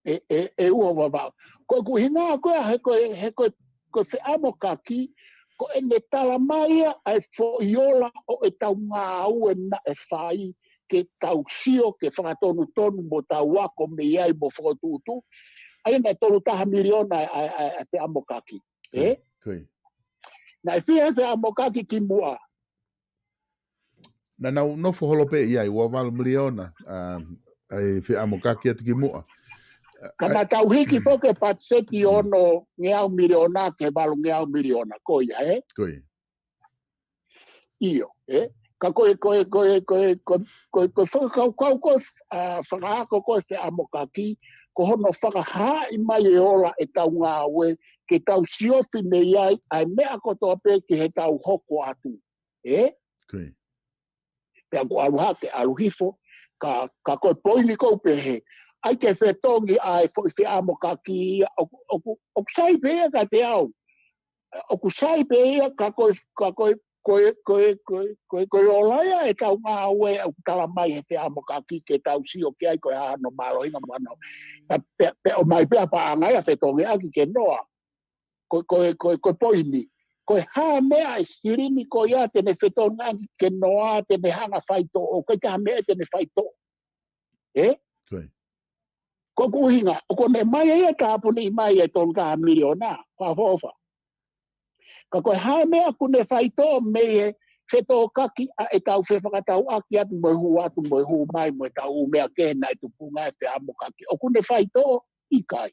ʻE, ʻe, ʻe ua vavau. Ko ʻeku ʻuhinga ko ē he ko e, he ko e, ko e feʻamokaki, ko ʻene tala mai ia ʻa e foʻi ola ʻo ʻetau ngāue naʻe fai, ke tau sio, ke fakatonutonu mo tau ako mei ai mo fokotuʻutuʻu. ʻA ia naʻe tolu taha miliona ʻa e, ʻa e, ʻa e feʻamokaki. Ē? Ko ia. Naʻe fiha e feʻamokaki kimuʻa? Naʻa nau nofo holo pē ia ʻi he ua valu miliona, um, ʻa e feʻamokaki atu kimuʻa. Ka naʻa tau hiki foki e patiseti ʻi he ono ngeau miliona ki he valu ngeau miliona, ko ia, ē? Ko ia. ʻIo, ē? Ka ko e, ko e, ko e, ko e, ko e, ko e, ko e fakakaukau ko ē, ʻa, fakaako ko ē feʻamokaki, ko hono fakahaaʻi mai e ola ʻetau ngāue, ke tau siofi mei ai, ʻa e meʻa kotoa pē ki he tau hoko atu. Ē? Ko ia. Pea ʻoku ʻalu hake, ʻalu hifo, ka, ka ko e poini ʻoku ou pehē, ʻai ke fetongi ʻa e foʻi feʻamokaki ia, ʻoku, ʻoku, ʻoku sai pē ia kiate au. ʻOku sai pē ia ka ko e, ka ko e, ko e, ko e, ko e, ko e, ko e ola ia ʻetau ngāue ʻoku tala mai he feʻamokaki ke tau sio ki ai ko e hā hono mālohinga mo hono. Pea, pea, pea ʻomai pē ʻa e paʻanga ia fetongi ʻaki ke noa. Ko, ko, ko, ko e poini. Ko e hā meʻa ʻe silini ko ia te ne fetongi ʻaki ke noa te ne hanga faitoʻo. Ko e hā meʻa te ne faitoʻo. Ē? Ko ia. Ko ʻeku ʻuhinga, ʻoku ne mai ia tāpuni mai e tolu taha miliona, fakaʻofoʻofa. Ka ko e hā meʻa ʻoku ne faitoʻo mei he fetokaki ʻa ʻetau fefakatauʻaki atu mo e hū atu mo e hū mai mo ʻetau ʻū meʻa kehe naʻe tupunga e feʻamokaki. ʻOku ne faitoʻo ʻikai.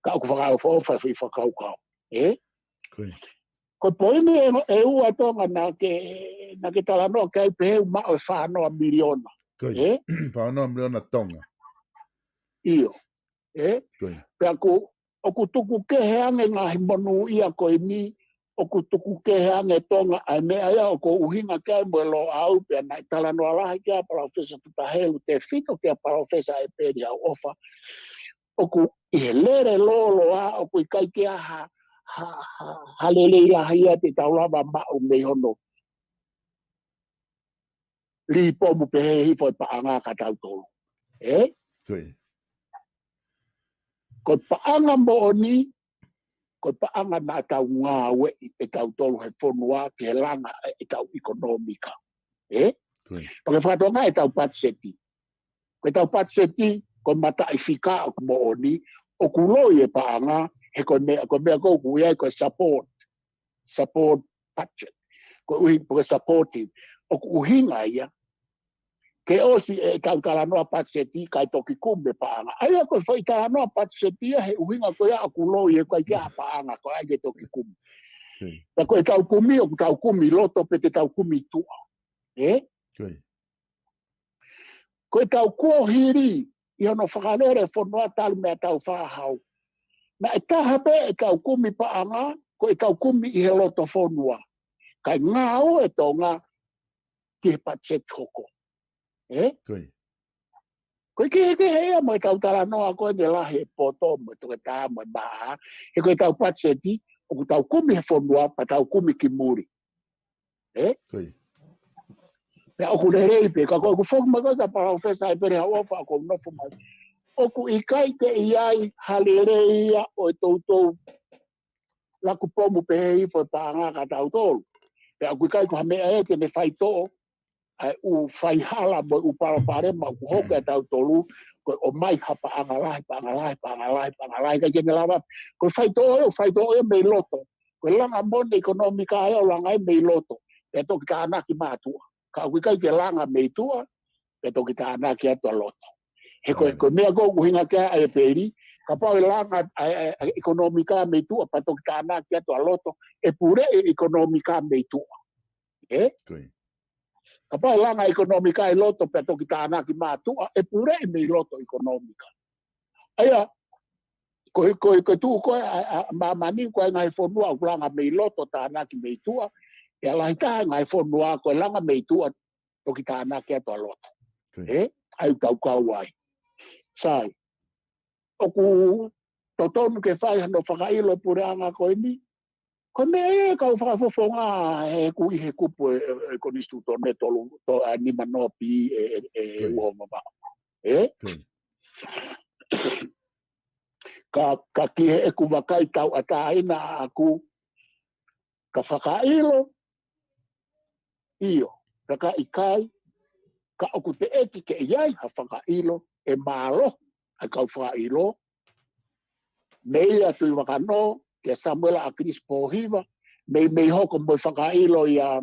Ka ʻoku fakaʻofoʻofa e foʻi fakakaukau. Ē? Ko ia. Ko e poini ʻe, ʻe ua Tonga naʻa ke, naʻa ke talanoa ki ai pehē ʻoku maʻu e fā noa miliona. Ko ia. Ē? Fā noa miliona Tonga. ʻIo. Ē? Ko ia. Pea ʻoku, ʻoku tuku kehe ange ngaahi monūʻia ko eni, ʻoku tuku kehe ange Tonga ʻa e meʻa ia ʻoku ou ʻuhinga ki ai mo e Loʻau pea naʻe talanoa lahi ki ai ʻa Palōfesa Tuta Helu, tefito kia Palōfesa ʻEpeli Hauʻofa. ʻOku ʻi he lele lōloa, ʻoku ʻikai ke ʻi ai ha, ha, ha, ha lelei lahi ia te tau lava maʻu mei hono lī pomu pehē hifo e paʻanga kia tautolu. Ē? Ko e paʻanga moʻoni, ko e paʻanga naʻa tau ngāueʻi ʻe tautolu he fonua ke langa ʻetau ʻekonōmika. Ē? Pea ke fakatokangaʻi ʻetau patiseti. Ko ʻetau patiseti, ko e mataʻi fika ʻoku moʻoni, ʻoku loi e paʻanga, he ko e meʻa, ko e meʻa ʻoku ui ai ko e support, support budget. Ko e ʻuhi-, ko e supportive. ʻOku ʻuhinga ia ke ʻosi ʻetau talanoa patiseti kae toki kumi e paʻanga. ʻA ia ko e foʻi talanoa patiseti ia he ʻuhinga ko ia ʻoku loi he ʻikai ke ʻi ai ha paʻanga ko ia ke toki kumi. Pea ko ʻetau kumi, ʻoku tau kumi loto pe te tau kumi tuʻa. Ē? Ko ʻetau kuohili ʻi hono fakalele fonua talu mei he taʻu fā hau. Naʻe taha pē ʻetau kumi paʻanga, ko ʻetau kumi ʻi he loto fonua. Kae ngāue Tonga ki he patiseti hoko. Ē? Ko e kehekehe ia mo ʻetau talanoa ko eni lahi e poto mo e toketā mo e maʻa. He ko ʻetau patiseti, ʻoku tau kumi he fonua, pea tau kumi ki muli. Ē? Pea ʻoku lelei pē, ka ko ʻeku foki mai ko ē kia Palōfesa ʻEpeli Hauʻofa ʻoku ou nofo mai. ʻOku ʻikai ke ʻi ai ha lelei ia ʻo e toutou laku pomu pehē hifo e paʻanga kia tautolu. Pea ʻoku ʻikai ko ha meʻa ē te ne faitoʻo ʻa e ʻū faihala mo e ʻū palopalema ʻoku hoko kia tautolu, ko e ʻomai ha paʻanga lahi, paʻanga lahi, paʻanga lahi, paʻanga lahi, ʻikai ke ne lava. Ko e faitoʻo ia, faitoʻo ia mei loto. Ko e langa moʻoni e ʻekonōmika ia ʻoku langa ia mei loto. Pea toki tānaki mātuʻa. Ka ʻoku ʻikai ke langa mei tuʻa, pea toki tānaki atu ʻa loto. He ko e, ko e meʻa ʻoku ou ʻuhinga ki ai ʻEpeli, kapau ʻe langa ʻa e, ʻa e, ʻa e ʻekonōmika mei tuʻa, pea toki tānaki atu ʻa loto, ʻe puleʻi e ʻekonōmika mei tuʻa. Ē? Kapau ʻe langa ʻekonōmika ʻi loto pea toki tānaki mātuʻa, ʻe puleʻi mei loto ʻekonōmika. ʻA ia, ko e, ko e, ko e tuʻu ko ē ʻa, ʻa, ʻa māmani ko e ngaahi fonua ʻoku langa mei loto tānaki mei tuʻa, ʻe lahi taha e ngaahi fonua ko e langa mei tuʻa toki tānaki atu ʻa loto. Ē? ʻA ia ʻoku tau kau ai. Sai. ʻOku totonu ke fai hano fakaʻilo puleʻanga ko eni. Ko e meʻa ia ʻoku ou fakafofonga he ʻoku ʻi he kupu e, e, e konisitūtone tolu, to, ʻa nima noa B e, e, e, ua mama. Ē? Ka, ka ki heʻeku vakai tauʻatāina ʻaʻaku, ka fakaʻilo, ʻio, ka ka ʻikai, ka ʻoku teʻeki ke ʻi ai ha fakaʻilo, ʻe mālohi ʻa e kau fakaʻilo, meia Tuʻivakanō, kia Samuela ʻAkilisi Pōhiva, mei, mei hoko mo e fakaʻilo ia,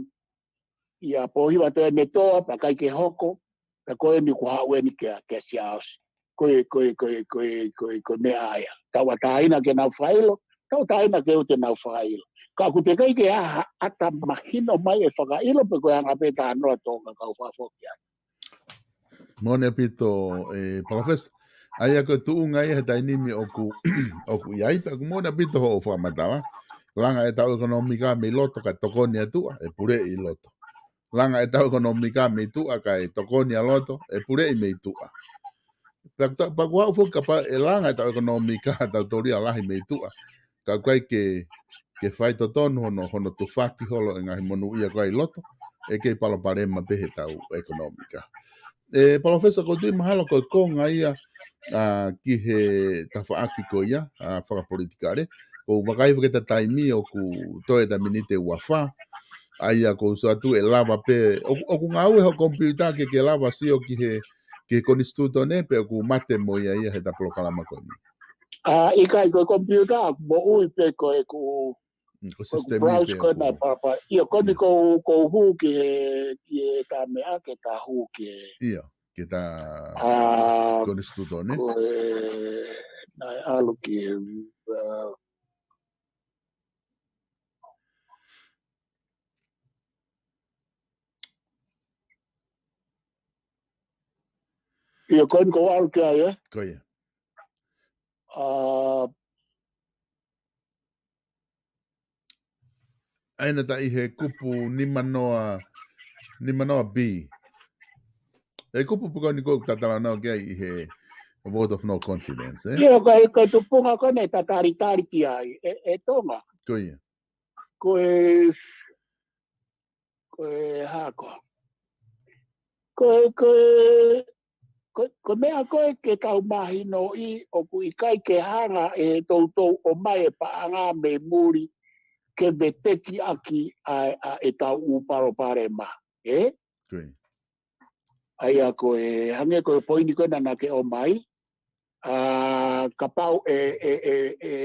ia Pōhiva Toenetoa, pea ʻikai ke hoko, pea ko eni kuo haʻu eni kia, kia Siaosi. Ko e, ko e, ko e, ko e, ko e, ko e meʻa ia. Tauʻatāina ke nau fakaʻilo, tauʻatāina ke ʻoua te nau fakaʻilo. Ka ʻoku teʻeki ai ke ʻi ai ha ʻata mahino mai e fakaʻilo pe ko e anga pē talanoa Tonga kau fakafoki ai. Moʻoni ʻaupito, ē, Palōfesa. ʻA ia ko e tuʻunga ia he taimi ni ʻoku, ʻoku ʻi ai, pea ʻoku moʻoni ʻaupito hoʻo fakamatala. Langa ʻetau ʻekonōmika mei loto kae tokoni ʻa tuʻa, ʻe puleʻi loto. Langa ʻetau ʻekonōmika mei tuʻa kae tokoni ʻa loto, ʻe puleʻi mei tuʻa. Pea ta-, pea ʻoku ou foki kapau ʻe langa ʻetau ʻekonōmika, tau tolia lahi mei tuʻa. Ka ʻoku ʻikai ke, ke faitotonu hono, hono tufaki holo e ngaahi monūʻia ko ē ʻi loto, ʻe kei palopalema pē heʻetau ʻekonōmika. Ē, Palōfesa, ʻoku ou tui mahalo ko e konga ia, ʻa, ki he tafaʻaki ko ia, ʻa, fakapolitikale. ʻOku ou vakai hifo ki heʻeta taimi ʻoku toe ʻeta miniti ʻe ua fā, ʻa ia ʻoku ou sio atu ʻe lava pē, ʻoku, ʻoku ngāue hoʻo komipiuta ke, ke lava sio ki he, ki he konisitūtone pe ʻoku mate mo ia ia heʻeta polokalama ko eni. ʻA, ʻikai ko e komipiuta, moʻui pē ko ʻeku, mm, ko e ko ʻeku sisitemi browse pē ko ē ʻoku naʻe papa. ʻIo, ko eni ʻIo. ʻoku ou, ʻoku ou hū ki he, ki heʻeta meʻa, ke ta hū ki he ʻIo, ki heʻeta ʻa, konisitūtone. Ko e, naʻe ʻalu ki he, ʻa, ʻIo, ko eni ʻoku ou ʻalu ki ai, ē? Ko ia. ʻA, ʻA ia naʻa ta ʻi he kupu nimanoa, nimanoa B. ʻE kupu pē ko eni ʻoku ta talanoa ki ai ʻi he vote of no confidence, ē? ʻIo, ko e, ko e tupunga ko eni ʻe ta talitali ki ai, ʻe, ʻe Tonga. Ko ia. Ko e, ko e hā koā. Ko e, ko e, ko e, ko e meʻa ko ē ke tau mahinoʻi ʻoku ʻikai ke hanga ʻe he toutou ʻomai e paʻanga mei muli ke veteki ʻaki ʻa, ʻa ʻetau ʻū palopalema. Ē? Ko ia. ʻA ia ko e, hangē ko e poini ko ena naʻa ke ʻomai, ʻa, kapau ʻe, ʻe, ʻe, ʻe,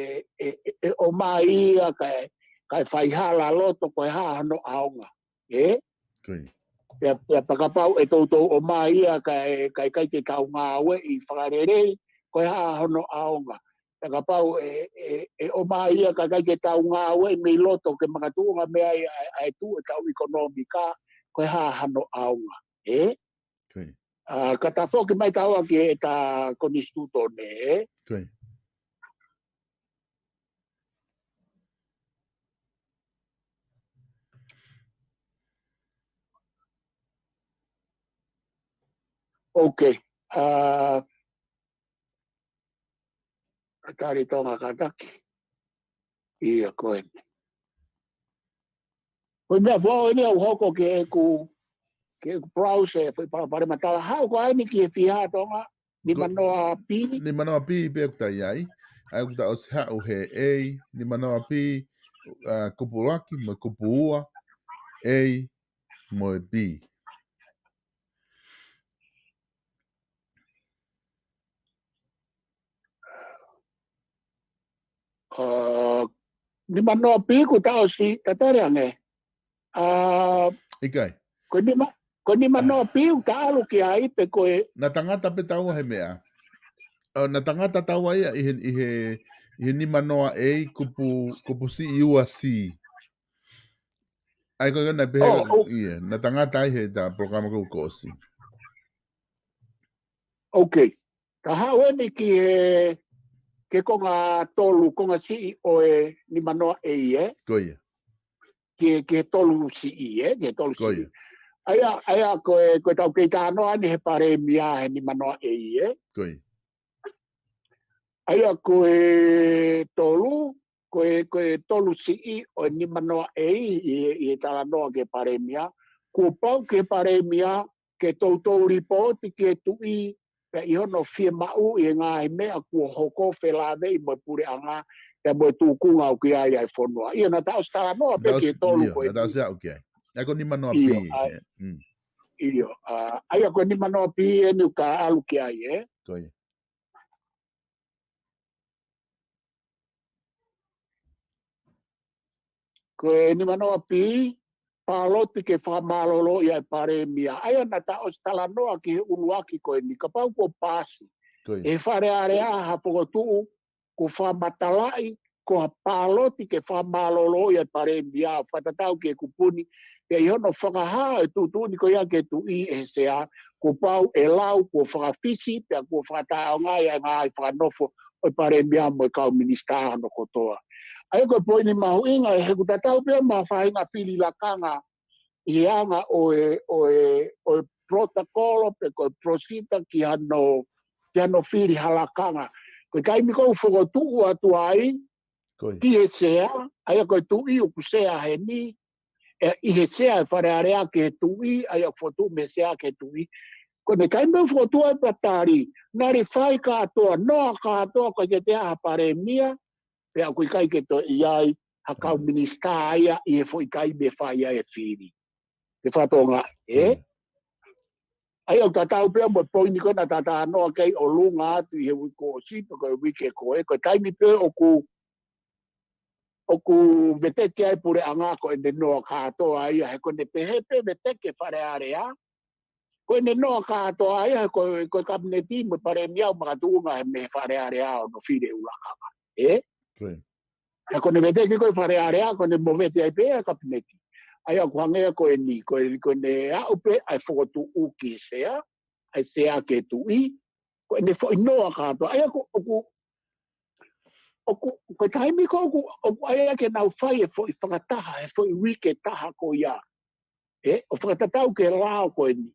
ʻe, ʻe, ʻe ʻomai ia kae, kae faihala loto ko e hā hono ʻaonga. Ē? Ko ia. Pea, pea, pea kapau ʻe toutou ʻomai ia kae, kae ʻikai ke tau ngāueʻi fakalelei, ko e hā hono ʻaonga. Pea kapau ʻe, ʻe, ʻe ʻomai ia kae ʻikai ke tau ngāueʻi mei loto ke makatuʻunga mei ai ʻa, ʻa e tuʻu ʻetau ʻekonōmika, ko e hā hono ʻaonga. Ē? Ko ia. ʻA, ka ta foki mai taua ki he ta konisitūtone, ē? Ko ia. Ok. ʻA, tali Tonga kātaki. ʻIa, ko eni. Ko e meʻa foʻou eni ʻoku hoko ke ʻeku, ke ʻeku browse, foʻi palopalema tala. Haʻu ko eni ki he fiha Tonga, nimanoa B. Nimanoa B pē ʻoku ta ʻi ai. ʻA ia ʻoku ta ʻosi haʻu he A, nimanoa B, ʻa, kupu ʻuluaki, mo e kupu ua, A, mo e B. ʻA, nimanoa B ʻoku ta ʻosi tatali ange. ʻA, ʻIkai. ko nima, ko nimanoa B ʻoku ta ʻalu ki ai pe ko e. Naʻa tangata pē taua he meʻa. ʻO, naʻa tangata taua ia ʻi he, ʻi he, ʻi he nimanoa A kupu, kupu siʻi ua C. ʻA ia ko e naʻe pehē, ʻio, naʻa tangata ai he ta polokalama kuo ʻosi. Ok. Ka haʻu eni ki he, ke konga tolu, konga siʻi ʻo e nimanoa A, ē? Ko ia. Ki, ki he tolu siʻi, ē? Ki he tolu siʻi. Ko ia. ʻA ia, ʻa ia ko e, ko e tau kei talanoa eni he palēmia he nimanoa A, ē? Ko ia. ʻA ia ko e tolu, ko e, ko e tolu siʻi ʻo e nimanoa A ʻi, ʻi he talanoa ki he palēmia. Kuo pau ki he palēmia ke toutou lipooti ki he tuʻi, pea ʻi hono fiemaʻu ʻi he ngaahi meʻa kuo hoko felāveʻi mo e puleʻanga, pea mo e tūkunga ʻoku ʻi ai ʻa e fonua. ʻIo, naʻa ta ʻosi talanoa pē ki he tolu ko ē. Naʻa ta ʻosi aʻu ki ai. ʻA ia ko nimanoa B, ʻio, ʻa ia ko e nimanoa B eni ʻoku ta ʻalu ki ai, ē? Ko ia. Ko e nimanoa B, pāloti ke fakamālōlōʻi ʻa e palēmia. ʻA ia naʻa ta ʻosi talanoa ki he ʻuluaki ko eni, kapau kuo paasi ʻe he Fale Alea ha fokotuʻu, kuo fakamatalaʻi ko ha pāloti ke fakamālōlōʻi ʻa e palēmia, fakatatau ki he kupu ni, pea ʻi hono fakahā e tuʻutuʻuni ko ia ki he tuʻi ʻe he sea, kuo pau ʻe lau, kuo fakafisi, pea kuo fakataʻeʻaongaʻi ʻa e ngaahi fakanofo ʻo e palēmia mo e kau minisitā hono kotoa. ʻA ia ko e poini mahuʻinga, he ʻoku tatau pē mo ha faʻahinga fili lakanga ʻi he anga ʻo e, ʻo e, ʻo e protocol pe ko e procedure ki hano, ki hano fili ha lakanga. Ko e taimi ʻoku fokotuʻu atu ai ki he sea, ʻa ia ko e tuʻi ʻoku sea heni, ʻe, ʻi he sea e Fale Alea ki he tuʻi, ʻa ia ʻoku fokotuʻu mei he sea ki he tuʻi. Ko ʻene taimi ʻoku fokotuʻu ai pea tali, naʻe fai kātoa, noa kātoa, ʻikai ke toe ʻi ai ha palēmia, pea ʻoku ʻikai ke toe ʻi ai ha kau minisitā ia ʻi he foʻi taimi ʻe fai ai e fili. Ke fakatokangaʻi, ē? ʻA ia ʻoku tatau pē mo e poini ko ē naʻa ta talanoa ki ai ʻolunga atu ʻi he uike kuo ʻosi pe ko e uike ko ē, ko e taimi pē ʻoku, ʻoku veteki ai puleʻanga ko ʻene noa kātoa ia, he ko ʻene pehē pē veteki e Fale Alea, ko ʻene noa kātoa ia, he ko, ko e kapineti mo e palēmia ʻoku makatuʻunga he mei he Fale Alea ʻo hono fili e ʻū lakanga. Ē? Ko ia. He ko ʻene veteki ko ē Fale Alea, ko ʻene movete ai pē ʻa e kapineti. ʻA ia ʻoku hangē ko eni, ko e, ko ʻene aʻu pē ʻa e fokotuʻu ki he sea, ʻa e sea ki he tuʻi, ko ʻene foʻi noa kātoa. ʻA ia ko, ʻoku, ʻoku, ko e taimi ko ē ʻoku, ʻoku ʻai ai ke nau fai e foʻi fakataha, e foʻi uike taha ko ia. ʻE, ʻo fakatatau ki he lao ko eni.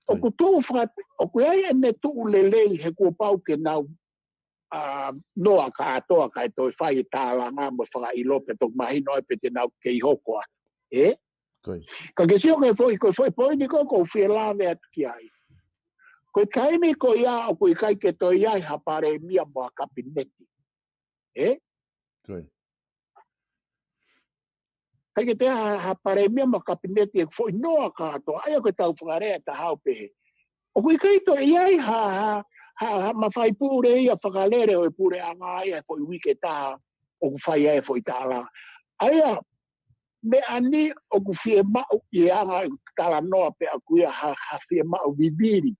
ʻOku tuʻu faka-, ʻoku ʻi ai ʻene tuʻu lelei he kuo pau ke nau, ʻa, noa kātoa kae toe fai e tālanga mo e fakaʻilo pea toki mahino ai pe te nau kei hoko ā. ʻE? Ka ke sio ki he foʻi, ko e foʻi poini ko ē ʻoku ou fie lave atu ki ai. Ko e taimi ko ia ʻoku ʻikai ke toe ʻi ai ha palēmia mo ha kapineti. ʻE? ʻIkai ke toe ʻi ai ha, ha palēmia mo ha kapineti ʻe foʻi noa kātoa. ʻA ia ko e tau fakalea ʻe taha ʻo pehē, ʻoku ʻikai toe ʻi ai ha, ha, ha, ha mafai pule ia fakalele ʻo e puleʻanga ia he foʻi uike taha ʻoku fai ai e foʻi tālanga. ʻA ia, meʻa ni ʻoku fiemaʻu ʻi he anga e talanoa pē ʻaku ia ha, ha fiemaʻu vivili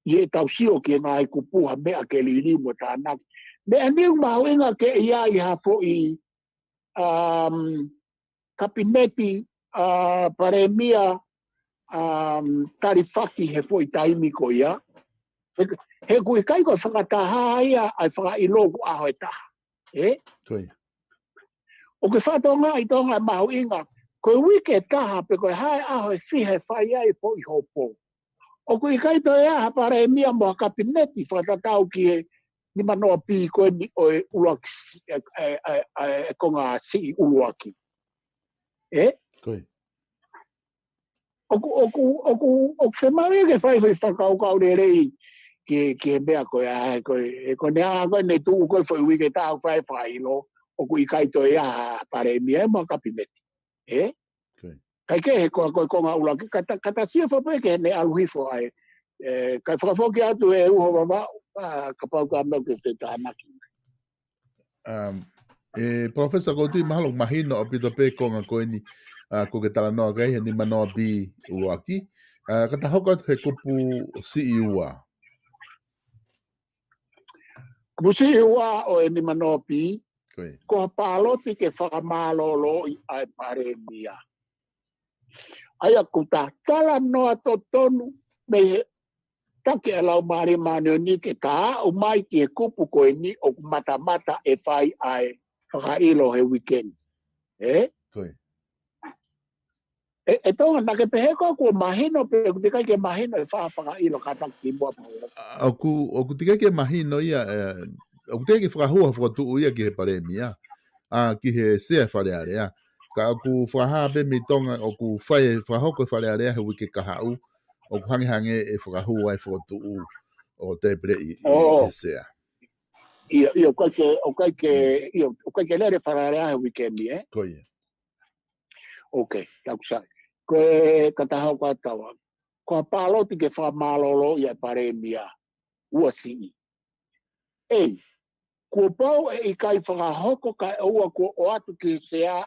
ʻi heʻetau sio ki he ngaahi kupu ha meʻa ke liliu mo tānaki. Meʻa ni ʻoku mahuʻinga ke ʻi ai ha foʻi, um, kapineti, uh, palēmia, um, talifaki he foʻi taimi ko ia. He, he ʻoku ʻikai ko e fakataha ia ʻa e fakaʻilo ʻoku ʻaho ʻe taha. ʻE? ʻOku ke fakatokangaʻi Tonga e mahuʻinga. Ko e uike taha pe ko e hā e ʻaho ʻe fiha ʻe fai ai e foʻi hopo. ʻOku ʻikai toe ʻi ai ha palēmia mo ha kapineti fakatatau ki he nimanoa B ko eni ʻo e ʻuluaki s-, e, e, e, e, e konga siʻi ʻuluaki. ʻE? ʻOku, ʻoku, ʻoku, ʻoku fiemaʻu ia ke fai foʻi fakakaukau lelei ki, ki he meʻa ko ia, he ko e, he ko e anga ko ē ʻene tuʻu ko ē foʻi uike taha ʻoku fai fakaʻilo, ʻoku ʻikai toe ʻi ai ha palēmia mo ha kapineti. ʻE? Kae kehe ko, ko e konga ʻuluaki, ka ta, ka ta sio foki pē ki heʻene ʻalu hifo ai. ʻE, kae fakafoki atu e uho Vavaʻu, ʻa, kapau ko ha meʻa ke te tānaki. Um, ʻe, Professor Kouti, mahalo ʻoku mahino ʻaupito pē konga ko eni, ʻa, ʻoku ke talanoa ki ai he nimanoa B ʻuluaki. ʻA, ka ta hoko atu he kupu siʻi ua. Kupu siʻi ua ʻo e nimanoa B, ko ha pāloti ke fakamālōlōʻi ʻa e palēmia. ʻA ia ʻoku ta talanoa totonu mei he taki ʻa e Laumālie Māʻoniʻoni ke ta aʻu mai ki he kupu ko eni ʻoku matamata ʻe fai ʻa e fakaʻilo he uike ni. ʻE? ʻE, ʻe Tonga, naʻa ke pehē ko ē kuo mahino pe ʻoku teʻeki ai ke mahino e faʻa fakaʻilo kātaki kimuʻa pau. ʻOku, ʻoku teʻeki ai ke mahino ia, ʻe, ʻoku teʻeki ai ke fakahū ha fokotuʻu ia ki he palēmia, ʻa, ki he sea Fale Alea. Ka ʻoku fakahā pē mei Tonga, ʻoku fai e fakahoko e Fale Alea he uike kahaʻu, ʻoku hangehangē e fakahū ai fokotuʻu ʻo tēpile ʻi, ʻi he sea. ʻIo, ʻio, ʻoku ʻikai ke, ʻoku ʻikai ke, ʻio, ʻoku ʻikai ke lele Fale Alea he uike ni, ʻe? Ko ia. Ok, taku sai. Ko e ka ta hoko atu ā. Ko ha pāloti ke fakamālōlōʻi ʻa e palēmia. Ua siʻi. ʻEi, kuo pau ʻe ʻikai fakahoko kae ʻoua kuo ʻoatu ki he sea,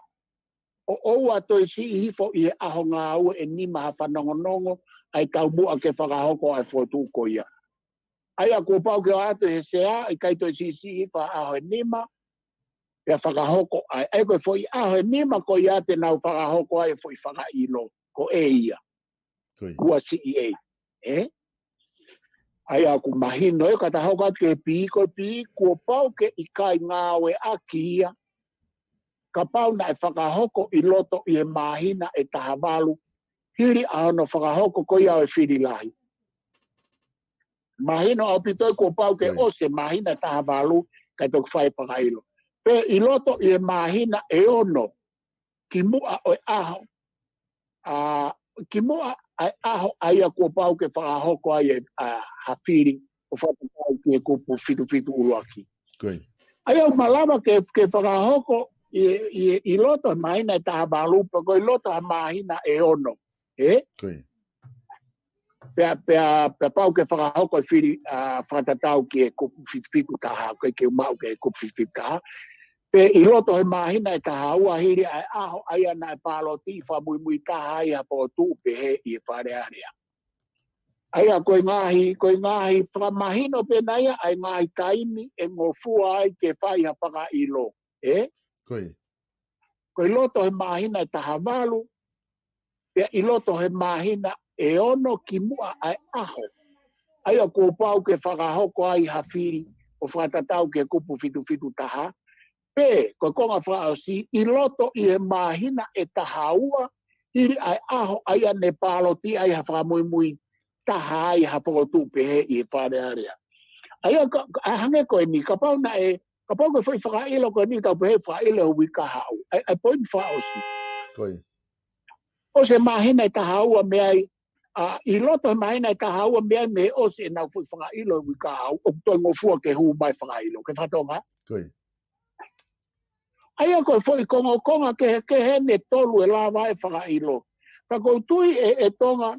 ʻo ʻoua toe siʻi hifo ʻi he ʻaho ngāue ʻe nima ha fanongonongo ʻa e taumuʻa ke fakahoko ʻa e fokotuʻu ko ia. ʻA ia kuo pau ke ʻoatu he sea, ʻikai toe siʻisiʻi hifo ha ʻaho ʻe nima, pea fakahoko ai. ʻA ia ko e foʻi ʻaho ʻe nima ko ia te nau fakahoko ai e foʻi fakaʻilo, ko ē ia. Ua siʻi ʻe. ʻE? ʻA ia ʻoku mahino ē, ka ta hoko atu ki he B, ko e B, kuo pau ke ʻikai ngāueʻaki ia. Kapau naʻe fakahoko ʻi loto ʻi he māhina ʻe taha valu, hili ʻa hono fakahoko ko ia ʻo e fili lahi. Mahino ʻaupito ē kuo pau ke ʻosi e māhina ʻe taha valu, kae toki fai e fakaʻilo. Pe ʻi loto ʻi he māhina ʻe ono, kimuʻa ʻo e ʻaho, ʻa, kimuʻa ʻa e ʻaho ʻa ia kuo pau ke fakahoko ai e, ʻa, ha fili ʻo fakatatau ki he kupu fitu fitu ʻuluaki. ʻA ia ʻoku malava ke, ke fakahoko ʻi, ʻi, ʻi loto he māhina ʻe taha valu, pe ko ʻi loto ha māhina ʻe ono. ʻE? Pea, pea, pea pau ke fakahoko e fili, ʻa, fakatatau ki he kupu fitu fitu taha, ko e ke maʻu ki he kupu fitu fitu taha. Pe ʻi loto he māhina ʻe taha ua hili ʻa e ʻaho ʻa ia naʻe pālotiʻi fakamuimui taha ai ha fokotuʻu pehē ʻi he Fale Alea. ʻA ia ko e ngaahi, ko e ngaahi fakamahino pē nai ia ʻa e ngaahi taimi ʻe ngofua ai ke fai ha fakaʻilo. ʻE? Ko ʻi loto he māhina ʻe taha valu, pea ʻi loto he māhina ʻe ono kimuʻa ʻa e ʻaho ʻa ia kuo pau ke fakahoko ai ha fili ʻo fakatatau ki he kupu fitu fitu taha. Pea ko e konga fakaʻosi, ʻi loto ʻi he māhina ʻe taha ua, hili ʻa e ʻaho ʻa ia ne pāloti ai ha fakamuimui taha ai ha fokotuʻu pehē ʻi he Fale Alea. ʻA ia ka, ka, ʻa e hangē ko eni, kapau naʻe, kapau ko e foʻi fakaʻilo ko eni tau pehē fakaʻilo he uike kahaʻu. ʻA e, ʻa e poini fakaʻosi. Ko ia. ʻOsi e māhina ʻe taha ua mei ai, ʻa, ʻi loto he māhina ʻe taha ua mei ai mei he ʻosi ʻenau foʻi fakaʻilo he uike kahaʻu, ʻoku toe ngofua ke hū mai fakaʻilo. Ke fakatokangaʻi? Ko ia. ʻA ia ko e foʻi kongokonga kehekehe eni ʻe tolu ʻe lava e fakaʻilo. Ka ʻoku ou tui ʻe, ʻe Tonga,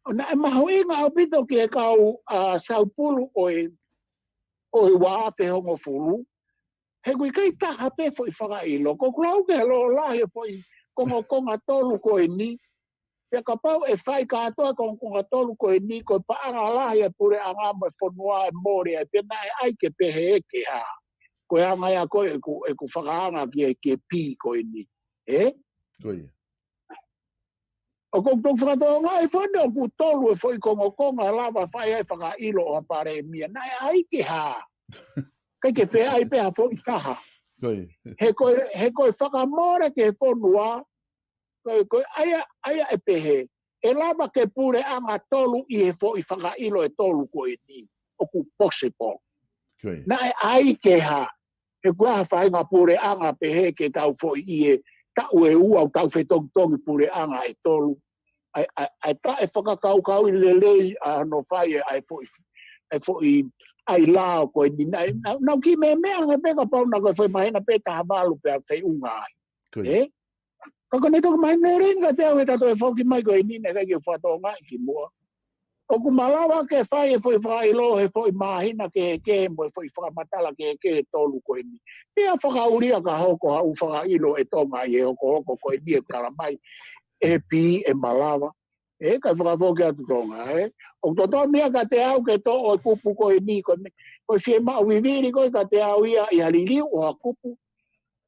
ʻo naʻe mahuʻinga ʻaupito ki he kau, ʻa, saupulu ʻo e, ʻo e ua afe hongofulu. He ʻoku ʻikai taha pē foʻi fakaʻilo. Ko ʻeku lau ke lōlahi e foʻi kongokonga tolu ko eni. Pea kapau ʻe fai kātoa e kongokonga tolu ko eni, ko e paʻanga lahi e puleʻanga mo e fonua ʻe mole ai, pea naʻe ʻai ke pehē ke hā. Ko e anga ia ko ē ʻeku, ʻeku fakaanga ki he, ki he P ko eni. Ē? Ko ia. ʻOku ou toki fakatokangaʻi foki ʻoku tolu e foʻi kongokonga ʻe lava fai ai fakaʻilo ʻo ha palēmia. Naʻe ʻai ke hā. ʻIkai ke pehē ʻai pē ha foʻi taha. Ko ia. He ko e, he ko e fakamole ki he fonua, ko e, ko e ʻa ia, ʻa ia ʻe pehē, ʻe lava ke puleʻanga tolu ʻi he foʻi fakaʻilo ʻe tolu ko eni, ʻoku possible. Ko ia. Naʻe ʻai ke hā, he ko e hā ha faʻahinga puleʻanga pehē ke tau foʻi ʻi he taʻu ʻe ua ʻoku tau fetongitongi puleʻanga ʻe tolu. ʻA e, ʻa e, ʻa e taʻefakakaukauʻi lelei ʻa hono fai ʻa e foʻi, ʻa e foʻi ʻai lao ko eni naʻe, nau, nau kiʻi meʻa ange pē kapau naʻe ko e foʻi māhina pē ʻe taha valu pea feʻunga ai. Ko ia. Ē? Ka ko ʻene toki mahino lelei kiate au he tatou ʻe foki mai ko eni naʻe ʻikai ke fakatokangaʻi kimuʻa. ʻOku malava ke fai e foʻi fakaʻilo he foʻi māhina kehekehe mo e foʻi fakamatala kehekehe ʻe tolu ko eni. Pea fakaʻulia ka hoko ha ʻū fakaʻilo ʻe Tonga ʻi he hokohoko ko eni ʻe tala mai ʻe he P ʻe malava. Ē, kae fakafoki atu Tonga, ē. ʻOku totonu ia kiate au ke toʻo e kupu ko eni, ko e, ko e fiemaʻu vivili ko ē kiate au ia ʻi ha liliu ʻo ha kupu.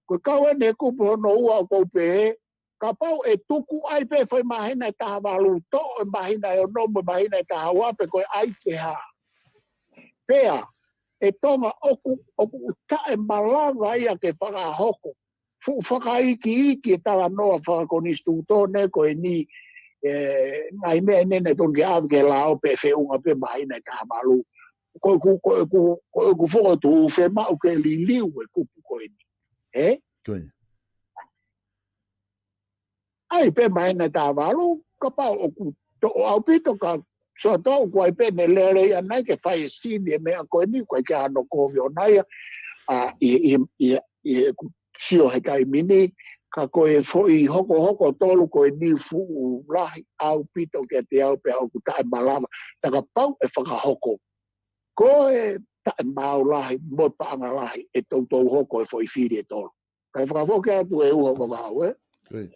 Ko e kau eni he kupu hono ua ʻoku ou pehē, kapau ʻe tuku ai pē foʻi māhina ʻe taha valu, toʻo e māhina ʻe ono mo e māhina ʻe taha ua pe ko e ʻai ke hā. Pea, ʻe Tonga ʻoku, ʻoku taʻemalava ia ke fakahoko. Fuʻu fakaikiiki e talanoa fakakonisitūtone ko eni, ē, ngaahi meʻa ʻeni naʻe tonu ke ʻave ke lao pē feʻunga pē māhina ʻe taha valu. Ko ʻeku, ko ʻeku, ko ʻeku fokotuʻu fiemaʻu ke liliu e kupu ko eni. Ē? Ko ia. ʻAi pē māhina ʻe taha valu, kapau ʻoku toʻo ʻaupito ka sio atu ʻoku ʻai pē ʻene lelei ʻanai ke fai e sivi e meʻa ko eni, ʻoku ʻikai ke ʻi ai hano kovi ʻona ia, ʻa, ʻi, ʻi, ʻi, ʻi heʻeku sio he taimi ni, ka ko e foʻi hokohoko tolu ko eni fuʻu lahi ʻaupito kiate au pea ʻoku taʻemalava, tā kapau ʻe fakahoko. Ko e taʻemaau lahi, mo e paʻanga lahi, ʻe toutou hoko e foʻi fili ʻe tolu. Kae fakafoki atu ʻe Uho Vavaʻu, ē? Ko ia.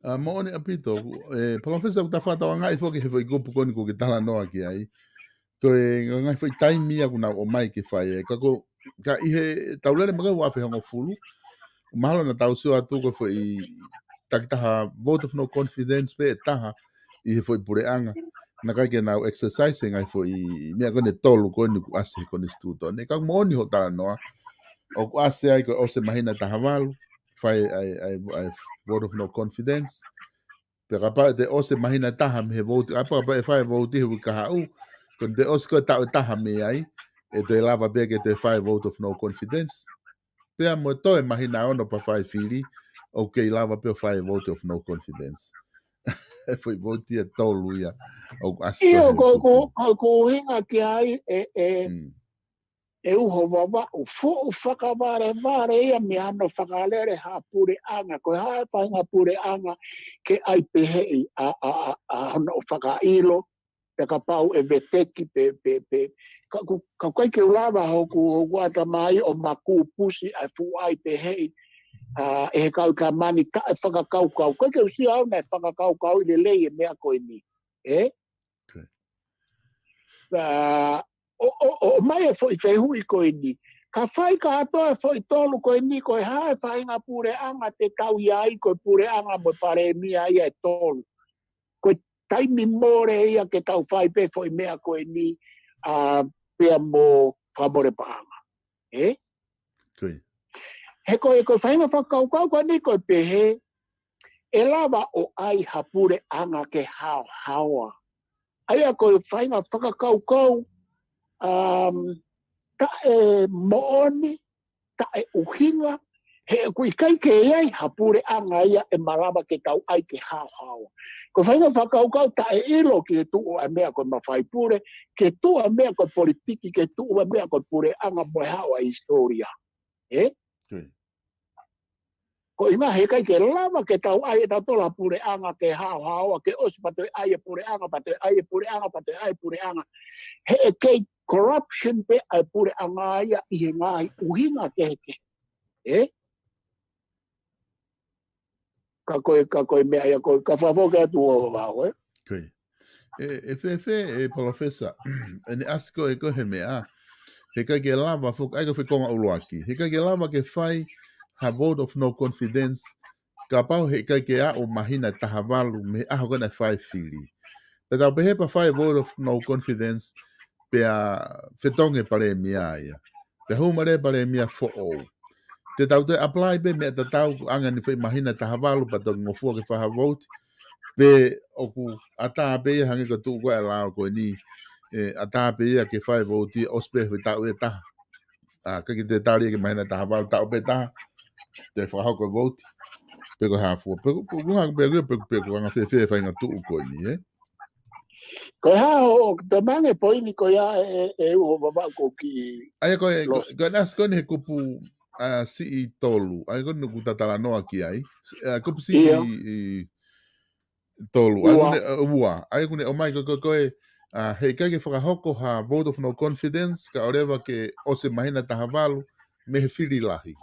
ʻA, moʻoni ʻaupito, ē, Palōfesa, ʻoku ta fakatokangaʻi foki he foʻi kupu ko eni ʻoku ke talanoa ki ai. Ko e ngaahi foʻi taimi ia ʻoku nau ʻomai ke fai ai. Ka ko, ka ʻi he taulele mai ko ē ua afe hongofulu, mahalo naʻa tau sio atu ko e foʻi takitaha vote of no confidence pē ʻe taha ʻi he foʻi puleʻanga. Naʻe ʻikai ke nau exercise e ngaahi foʻi meʻa ko eni ʻe tolu ko eni ʻoku ʻasi he konisitūtone. Ka moʻoni hoʻo talanoa, ʻoku ʻasi ai ko e ʻosi e māhina ʻe taha valu, fai ai, ai, ai vote of no confidence. Pea kapau ʻe toe ʻosi e māhina ʻe taha mei he vote, ʻa pea kapau ʻe fai e vote he uike kahaʻu, ko ʻene toe ʻosi ko e taʻu ʻe taha mei ai, ʻe toe lava pē ke toe fai e vote of no confidence. Pea mo e toe māhina ʻe ono pea fai e fili, ʻoku kei lava pē ʻo fai e vote of no confidence. E foʻi vote ia ʻe tolu ia, ʻoku ʻasi ʻIo, he ko, ko, kupu. Ko, ko hinga ki ai, ē, ē, Mm. ʻe Uho Vavaʻu, fuʻu fakavalevale ia mei hano fakalele ha puleʻanga, ko e hā e faʻahinga puleʻanga ke ʻai peheʻi ʻa, ʻa, ʻa, ʻa hono fakaʻilo, pe kapau ʻe veteki pe, pe, pe, ka ʻoku, ka ʻoku ʻikai ke u lava hoku, hoku ʻatamai ʻo makūpusi ʻa e fuʻu ʻai peheʻi, ʻa, ʻe he kau Tamani taʻefakakaukau. ʻIkai ke u sio au naʻe fakakaukauʻi lelei e meʻa ko eni. Ē? Okay. Ka, ʻo, ʻo, ʻo, ʻomai e foʻi fehuʻi ko eni. Ka fai kātoa e foʻi tolu ko eni, ko e hā e faʻahinga puleʻanga te tau ʻi ai, ko e puleʻanga mo e palēmia ia ʻe tolu. Ko e taimi mole ia ke tau fai pē foʻi meʻa ko eni, ʻa, pea mo, fakamole paʻanga. Ē? He ko e, ko e faʻahinga fakakaukau ko eni ko e pehē, ʻe lava ʻo ʻai ha puleʻanga ke haohaoa. ʻA ia ko e faʻahinga fakakaukau, um, taʻe moʻoni, taʻe ʻuhinga, he ʻoku ʻikai ke ʻi ai ha puleʻanga ia ʻe malava ke tau ʻai ke haohaoa. Ko e faʻahinga fakakaukau taʻe ʻilo ki he tuʻu ʻa e meʻa ko e mafai pule, ke tuʻu ʻa e meʻa ko e politiki, ke tuʻu ʻa e meʻa ko e puleʻanga mo e haohaoa ʻa e hisitōlia. Ē? Ko e ʻuhinga he ʻikai ke lava ke tau ʻai ʻe tautolu ha puleʻanga ke haohaoa, ke ʻosi pea toe ʻai e puleʻanga, pea toe ʻai e puleʻanga, pea toe ʻai e puleʻanga. He ʻe kei corruption pē ʻa e puleʻanga ia ʻi he ngaahi ʻuhinga kehekehe. Ē? Ka ko e, ka ko e meʻa ia ko e, ka fakafoki atu ʻo Vavau, ē? Ko e. ʻE, ʻe fēfē, ʻe Palōfesa, ʻene ʻasi ko e ko e he meʻa, he ʻikai ke lava foki, ʻa ia ko e fekonga ʻuluaki. He ʻikai ke lava ke fai ha vote of no confidence, kapau he ʻikai ke aʻu māhina ʻe taha valu mei he ʻaho ko ē naʻe fai e fili. Pea tau pehē pea fai e vote of no confidence, pea fetongi e palēmia ia. Pea hū mai leva e palēmia foʻou. Te tau toe apply pē meʻa tatau, ʻoku ʻange ʻeni foʻi māhina ʻe taha valu pea toki ngofua ke fai ha vote. Pe ʻoku ʻatā pē ia hangē ko e tuʻu ko ē ʻa e lao ko eni, ē, ʻatā pē ia ke fai e vote ia ʻosi pē he taʻu ʻe taha. ʻA, ʻikai ke toe tali ia ki he māhina ʻe taha valu, taʻu pē ʻe taha, toe fakahoko e vote. Pe ko e hā fua. Pe ko, ko, ko e hā, pe ko, pe, pe ko e anga fēfē e faʻahinga tuʻu ko eni, ē? Ko e hā hoʻo, ʻoku toe maʻu ange e poini ko ia ē, ē, ē, ʻo Vavau ko ki ʻA ia ko e, ko, losi. Ko e ʻasi ko eni he kupu, ʻa, siʻi tolu. ʻA ia ko eni ʻoku ta talanoa ki ai. ʻA, kupu siʻi Ia. ʻi tolu. ʻA ia Ua. ko eni, ʻa, ua. ʻA ia ko eni ʻomai ko, ko, ko e, ʻa, he ʻikai ke fakahoko ha vote of no confidence, kae ʻoua leva ke ʻosi e māhina ʻe taha valu mei he fili lahi.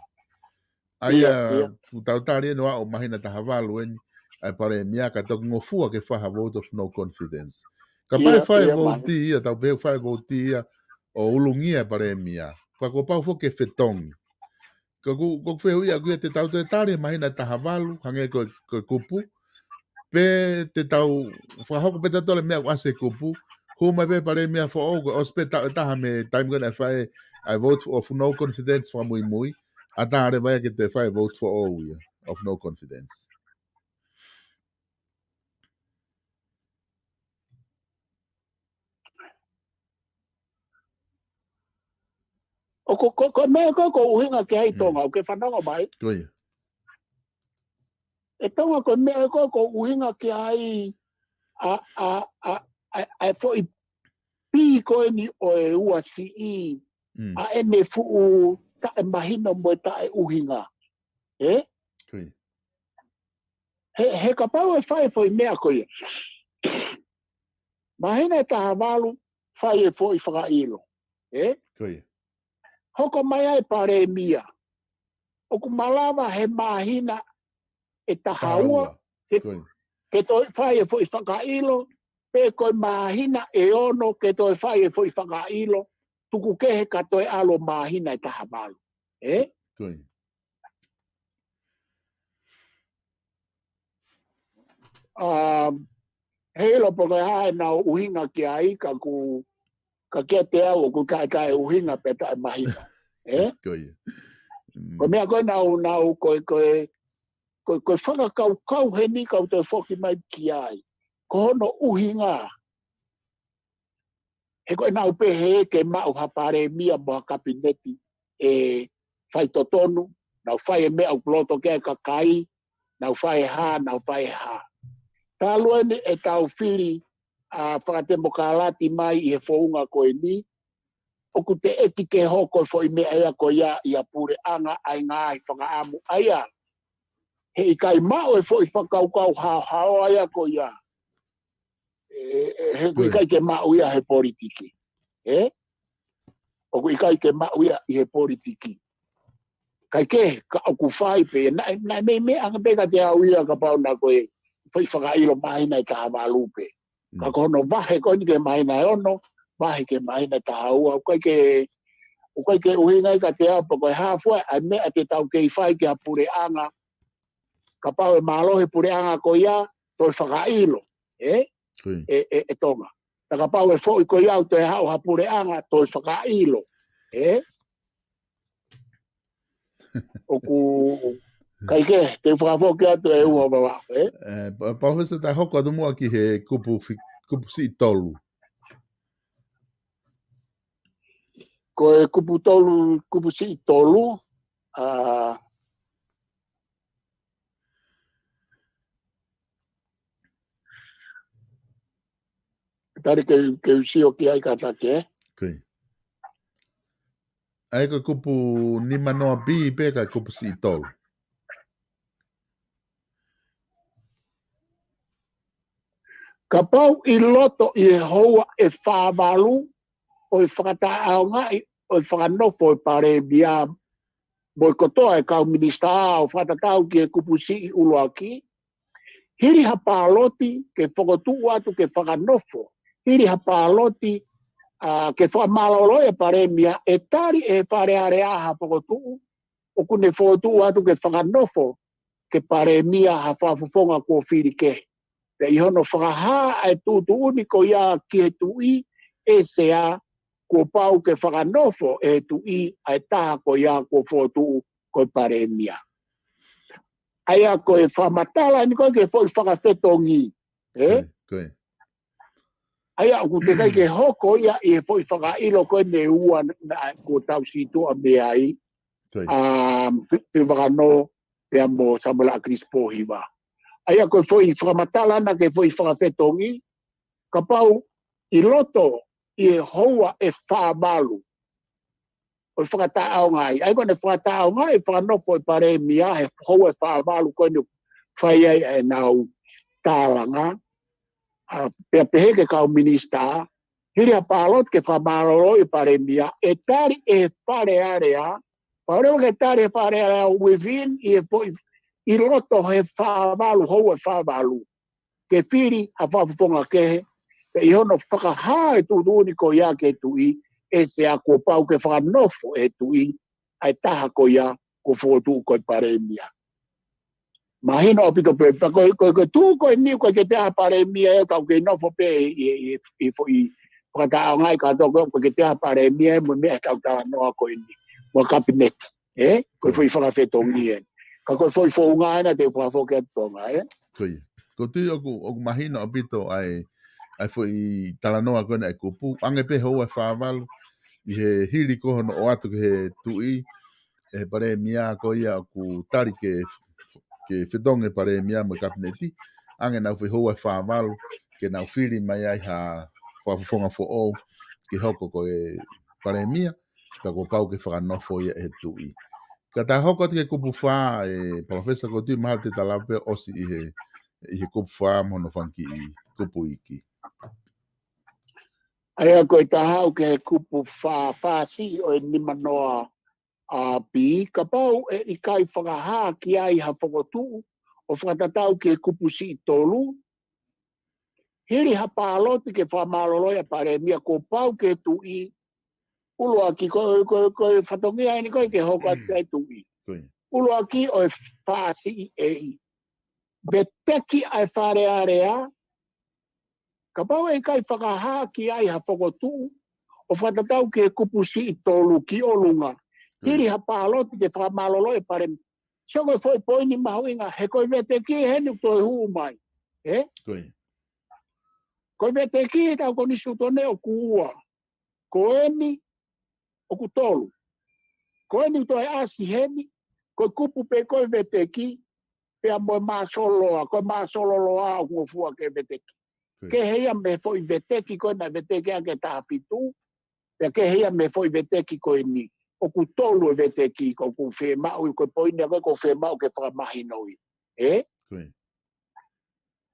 ʻA ia, Ia, ia. ʻoku tau tali ʻeni ʻo aʻu māhina ʻe taha valu ʻeni, ʻa e palēmia ka toki ngofua ke fai ha vote of no confidence. Kapau ʻe Ia, fai e ia, vote māhina. ia, tau pehē fai e vote ia, ʻo ulungia e palēmia. Pea kuo pau foki ke fetongi. Ka ʻoku, ʻoku ou fehuʻi ʻaʻaku ia te tau toe tali e māhina ʻe taha valu, hangē ko e, ko e kupu. Pe te tau fakahoko pē tautolu e meʻa ʻoku ʻasi he kupu. Hū mai pē palēmia foʻou, kuo ʻosi pē taʻu ʻe taha mei he taimi ko ē naʻe fai ai e vote of no confidence fakamuimui. ʻAtā leva ia ke toe fai e vote foʻou ia, of no confidence. ʻO ko, ko, ko e meʻa ko ē ʻoku ou ʻuhinga ki ai Mm. Tonga, ʻoku ke fanongo mai. Ko ia. ʻE Tonga ko e meʻa ko ē ʻoku ou ʻuhinga ki ai ʻa, ʻa, ʻa, ʻa, ʻa e foʻi pī ko eni ʻo e ua siʻi, Mm. ʻa ʻene fuʻu taʻemahino mo e taʻeʻuhinga. Ē? Ko ia. He, he kapau ʻe fai e foʻi meʻa ko ia. Māhina ʻe taha valu, fai e foʻi fakaʻilo. Ē? Ko ia. Hoko mai ai e palēmia. ʻOku malava he māhina ʻe taha ua, Taha ua. ke, Ko ia. ke toe fai e foʻi fakaʻilo, pe ko e māhina ʻe ono, ke toe fai e foʻi fakaʻilo, tuku kehe ka toe ʻalu e māhina ʻe taha valu. Ē? Ko ia. Um, heiʻilo pe ko e hā ʻenau ʻuhinga ki ai, ka ʻoku, ka kiate au ʻoku taʻetaʻeʻuhinga pea taʻemahino. Ē? Ko ia. Mm. Ko e meʻa ko ē naʻu, naʻu, ko e, ko e, ko e, ko e fakakaukau heni ka u toe foki mai ki ai. Ko hono ʻuhinga. He ko ʻenau pehē ke maʻu ha palēmia mo ha kapineti ʻe faitotonu, nau fai e meʻa ʻoku loto ki ai e kakai, nau fai e hā, nau fai e hā. Talu ʻeni ʻetau fili ʻa fakatemokalati mai ʻi he founga ko eni, ʻoku teʻeki ke hoko e foʻi meʻa ia ko ia ʻi ha puleʻanga ʻa e ngaahi fakaʻamu ʻa ia. He ʻikai maʻu e foʻi fakakaukau haohaoa ia ko ia. ʻE, ʻe, he ʻoku ʻikai ke maʻu ia he politiki. Ē? ʻOku ʻikai ke maʻu ia ʻi he politiki. Kae kehe, ka ʻoku fai pē, naʻe, naʻe meimei anga pē kiate au ia kapau naʻa ko e foʻi fakaʻilo māhina ʻe taha valu pē. Ka Mm. ko hono vahe ko eni ki he māhina ʻe ono, vahe ki he māhina ʻe taha ua, ʻoku ʻikai ke, ʻoku ʻikai ke ʻuhinga ia kiate au pe ko e hā fua ʻa e meʻa te tau kei fai ki ha puleʻanga. Kapau ʻe mālohi e puleʻanga ko ia, toe fakaʻilo, ē? Ko ia. ʻE, ʻe, ʻe Tonga. Ka kapau ʻe foʻi ko ia ʻo toe haʻu ha puleʻanga, toe fakaʻilo. ē? ʻOku, kae kehe, te u fakafoki atu e ua vava, ē? Ē, pa-, Palōfesa, ta hoko atu muʻa ki he kupu fi-, kupu siʻi tolu. Ko e kupu tolu, kupu siʻi tolu, ā, tali ke, ke u sio ki ai kātaki, ē? Ko ia. ʻA ia ko e kupu nima noa B pē ka kupu siʻi tolu. Kapau ʻi loto ʻi he houa ʻe fā valu ʻo e fakataʻeʻaongaʻi ʻo e fakanofo ʻo e Palēmia mo e kotoa e kau minisitā ʻo fakatatau ki he kupu siʻi ʻuluaki, hili ha pāloti ke fokotuʻu atu ke fakanofo, hili ha pāloti, ā, ke fakamālōlō e Palēmia, ʻe tali ʻe he Fale Alea ha fokotuʻu, ʻoku ne fokotuʻu atu ke fakanofo ki he Palēmia ha fakafofonga kuo fili kehe. Pea ʻi hono fakahā ʻa e tuʻutuʻuni ko ia ki he Tuʻi, ʻe Sea, kuo pau ke fakanofo ʻe he Tuʻi ʻa e taha ko ia kuo fokotuʻu ko e Palēmia. ʻA ia ko e fakamatala eni ko e ki he foʻi fakafetongi, ē? Ko ia, ko ia. ʻA ia ʻoku teʻeki ai ke hoko ia ʻi he foʻi fakaʻilo ko eni ʻe ua na, na, kuo tau situʻa mei ai. Ko ia. Ā, Pe-, Pivakano, pea mo Samuela ʻAkilisi Pōhiva. ʻA ia ko e foʻi fakamatala ena ki he foʻi fakafetongi, kapau ʻi loto ʻi he houa ʻe fā valu ʻo e fakataʻeʻaongaʻi. ʻA ia ko ʻene fakataʻeʻaongaʻi e fakanofo ʻo e Palēmia he houa ʻe fā valu ko eni ʻoku fai ai ʻenau tālanga. Ā, pea pehē ki he kau minisitā, hili ha pāloti ke fakamālōlō e Palēmia, ʻe tali ʻe he Fale Alea, pau leva ke tali ʻe he Fale Alea within, ʻi he foʻi, ʻi loto he fā valu, houa ʻe fā valu, ke fili ha fakafofonga kehe, pea ʻi hono fakahā e tuʻutuʻuni ko ia ki he Tuʻi, ʻe Sea, kuo pau ke fakanofo ʻe he Tuʻi ʻa e taha ko ia kuo fokotuʻu ko e Palēmia. Mahino ʻaupito pē, pea ko e, ko e, ko e tuʻu ko eni ʻoku ʻikai ke toe ʻi ai ha Palēmia ʻe, ka ʻoku kei nofo pē ʻi, ʻi, ʻi, ʻi he foʻi fakataʻeʻaongaʻi kātoa ko ē, ʻoku ʻikai ke toe ʻi ai ha Palēmia ʻe, mo e meʻa ʻoku tau talanoa ko eni, mo e Kapineti, ē? Ko e foʻi fakafetongi ē. Ka ko e foʻi founga ena te u fakafoki atu, Tonga, ē? Ko ia. ʻOku ou tui ʻoku, ʻoku mahino ʻaupito ʻa e, ʻa e foʻi talanoa ko ena ʻa e kupu. ʻAnge pē houa ʻe fā valu, ʻi he hili ko hono ʻoatu ki he Tuʻi, ʻe he Palēmia ko ia ʻoku tali ke, ke fetongi e Palēmia mo e Kapineti, ʻange ʻenau foʻi houa ʻe fā valu, ke nau fili mai ai ha fakafofonga foʻou, ke hoko ko e Palēmia, pea kuo pau ke fakanofo ia ʻe he Tuʻi. Ka ta hoko atu ki he kupu fā, ē, Palōfesa, ʻoku ou tui mahalo te ta lava pē ʻo ʻosi ʻi he, ʻi he kupu fā mo hono fanga kiʻi kupu iiki. ʻA ia ko e ta haʻu ki he kupu fā, fā siʻi ʻo e nima noa, ā, B, kapau ʻe ʻikai fakahā ki ai ha fokotuʻu ʻo fakatatau ki he kupu siʻi tolu, hili ha pāloti ke fakamālōlō e Palēmia, kuo pau ki he Tuʻi, ʻuluaki ko, ko, ko e fatongia eni ko e ke hoko atu ki he Tuʻi. Ko ia. ʻUluaki ʻo e fā siʻi A. Veteki ʻa e Fale Alea, kapau ʻe ʻikai fakahā ki ai ha fokotuʻu ʻo fakatatau ki he kupu siʻi tolu ki ʻolunga, hili ha pāloti ke fakamālōlō e Palēmia. Sio ko e foʻi poini mahuʻinga, he ko e veteki heni ʻoku toe hū mai. Ē? Ko ia. Ko e veteki he tau konisitūtone ʻoku ua. Ko eni ʻoku tolu. Ko eni ʻoku toe ʻasi heni, ko e kupu pē ko e veteki, pea mo e māsolo loa, ko e māsolo loa ʻoku ngofua ki he veteki. Ko ia. Kehe ia mei he foʻi veteki ko ena veteki ʻaki e taha fitu, pea kehe ia mei he foʻi veteki ko eni. ʻOku tolu e veteki, ʻoku ou fiemaʻu, ko e poini ia ko e ʻoku ou fiemaʻu ke fakamahinoʻi. Ē? Ko ia.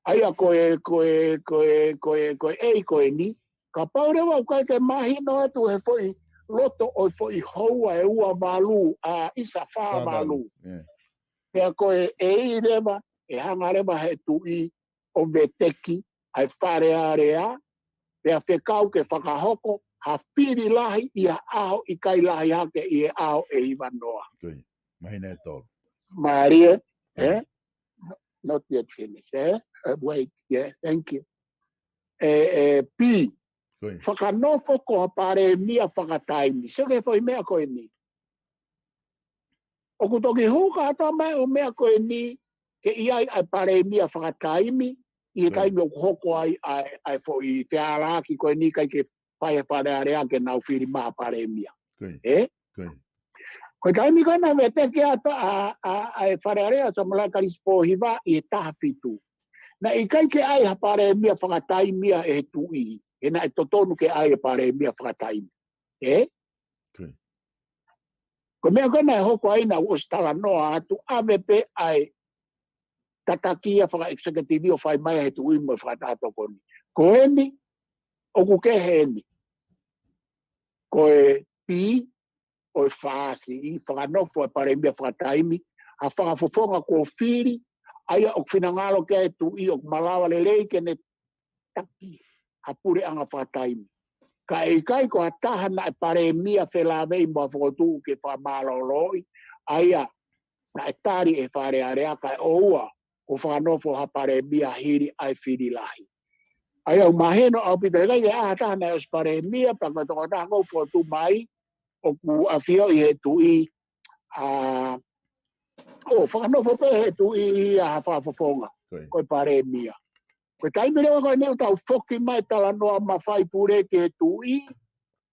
ʻA ia ko e, ko e, ko e, ko e, ko e A ko eni, kapau leva ʻoku ʻikai ke mahino atu he foʻi loto ʻo e foʻi houa ʻe ua valu, ā, ʻisa fā valu. Fā valu, ē. Pea ko e A leva, ʻe hanga leva he Tuʻi ʻo veteki ʻa e Fale Alea, pea fekau ke fakahoko ha fili lahi ʻi ha ʻaho ʻikai lahi hake ʻi he ʻaho ʻe hiva noa. Ko ia. Māhina ʻe tolu. Mālie, ē? Not yet finished, ē? Uh, wait, yeah, thank you. Ē, ē, B. Fakanofo ko ha palēmia fakataimi. Sio ki he foʻi meʻa ko eni. ʻOku toki hū kātoa mai ʻa e meʻa ko eni ke ʻi ai ʻa e palēmia fakataimi, ʻi he taimi ʻoku hoko ai ʻa e, ʻa e foʻi fealālāki ko eni ʻikai ke fai ʻe he Fale Alea ke nau fili mai ha palēmia. Ē? Ko e taimi ko ē naʻe veteki atu ʻa, ʻa, ʻa e Fale Alea ʻa Samuela Kalisi Pōhiva ʻi he taha fitu. Naʻe ʻikai ke ʻi ai ha palēmia fakataimi ia ʻe he tuʻi. He naʻe totonu ke ʻi ai e palēmia fakataimi. Ē? Ko e meʻa ko ē naʻe hoko ai naʻa ku ʻosi talanoa atu ʻave pē ʻa e tataki ia faka-executive ʻo fai mai ʻe he tuʻi mo e fakatātokoni. Ko eni, ʻoku kehe eni. Ko e P ʻo e fāsiʻi fakanofo e palēmia fakataimi, ha fakafofonga kuo fili, ʻa ia ʻoku finangalo ki ai e tuʻi ʻoku malava lelei ke ne taki ha puleʻanga fakataimi. Ka ʻe ʻikai ko ha taha naʻe palēmia felāveʻi mo ha fokotuʻu ke fakamālōlōʻi, ʻa ia naʻe tali ʻe he Fale Alea kae ʻoua kuo fakanofo ha palēmia hili ʻa e fili lahi. ʻA ia ʻoku mahino ʻaupito he ʻikai ke ʻi ai ha taha naʻe ʻosi palēmia, pea ko e tokotaha ko ē fokotuʻu mai, ʻoku ʻafioʻi ʻe he tuʻi, ʻa, ʻo fakanofo pē ʻe he tuʻi ia ha fakafofonga, ko e palēmia. Ko e taimi leva ko eni ʻoku tau foki mai talanoa mafai pule ki he tuʻi,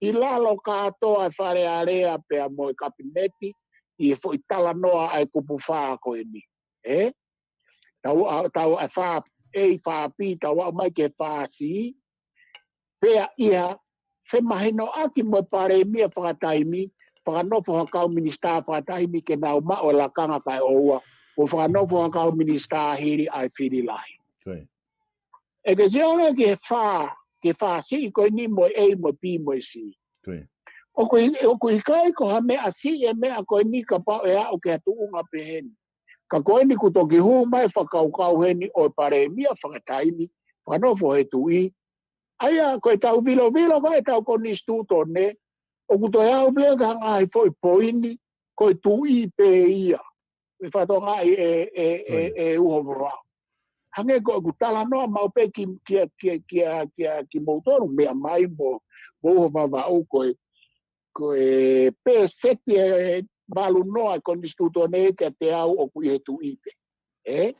ʻi lalo kātoa e Fale Alea pea mo e Kapineti, ʻi he foʻi talanoa ʻa e kupu fā ko eni. Ē? Tau ʻa, tau ʻa e fā A, fā B, tau aʻu mai ki he fā C, pea ʻi ha femahinoʻaki mo e palēmia fakataimi, fakanofo ha kau minisitā fakataimi ke nau maʻu e lakanga kae ʻoua kuo fakanofo ha kau minisitā hili ʻa e fili lahi. ʻE ke sio ange ki he fā, ki he fā C ko eni mo e A mo e B mo e C. ʻOku ʻi-, ʻoku ʻikai ko ha meʻa siʻi e meʻa ko eni kapau ʻe aʻu ki ha tuʻunga peheni. Ka ko eni kuo toki hū mai fakakaukau heni ʻo e palēmia fakataimi, fakanofo ʻe he tuʻi. ʻA ia ko e tau vilovilo ko e tau konisitūtone, ʻoku toe aʻu pē ki ha ngaahi foʻi poini, ko e tuʻi pē ia. ʻE fatongia ʻe, ʻe, ʻe, ʻe Uho Vavaʻu. Hangē ko ʻeku talanoa maʻu pē ki, kia, kia, kia, kia, kimoutolu meʻa mai mo, mo Uho Vavaʻu ko e, ko e pēseti ʻe valu noa e konisitūtone kiate au ʻoku ʻi he tuʻi pē. Ē?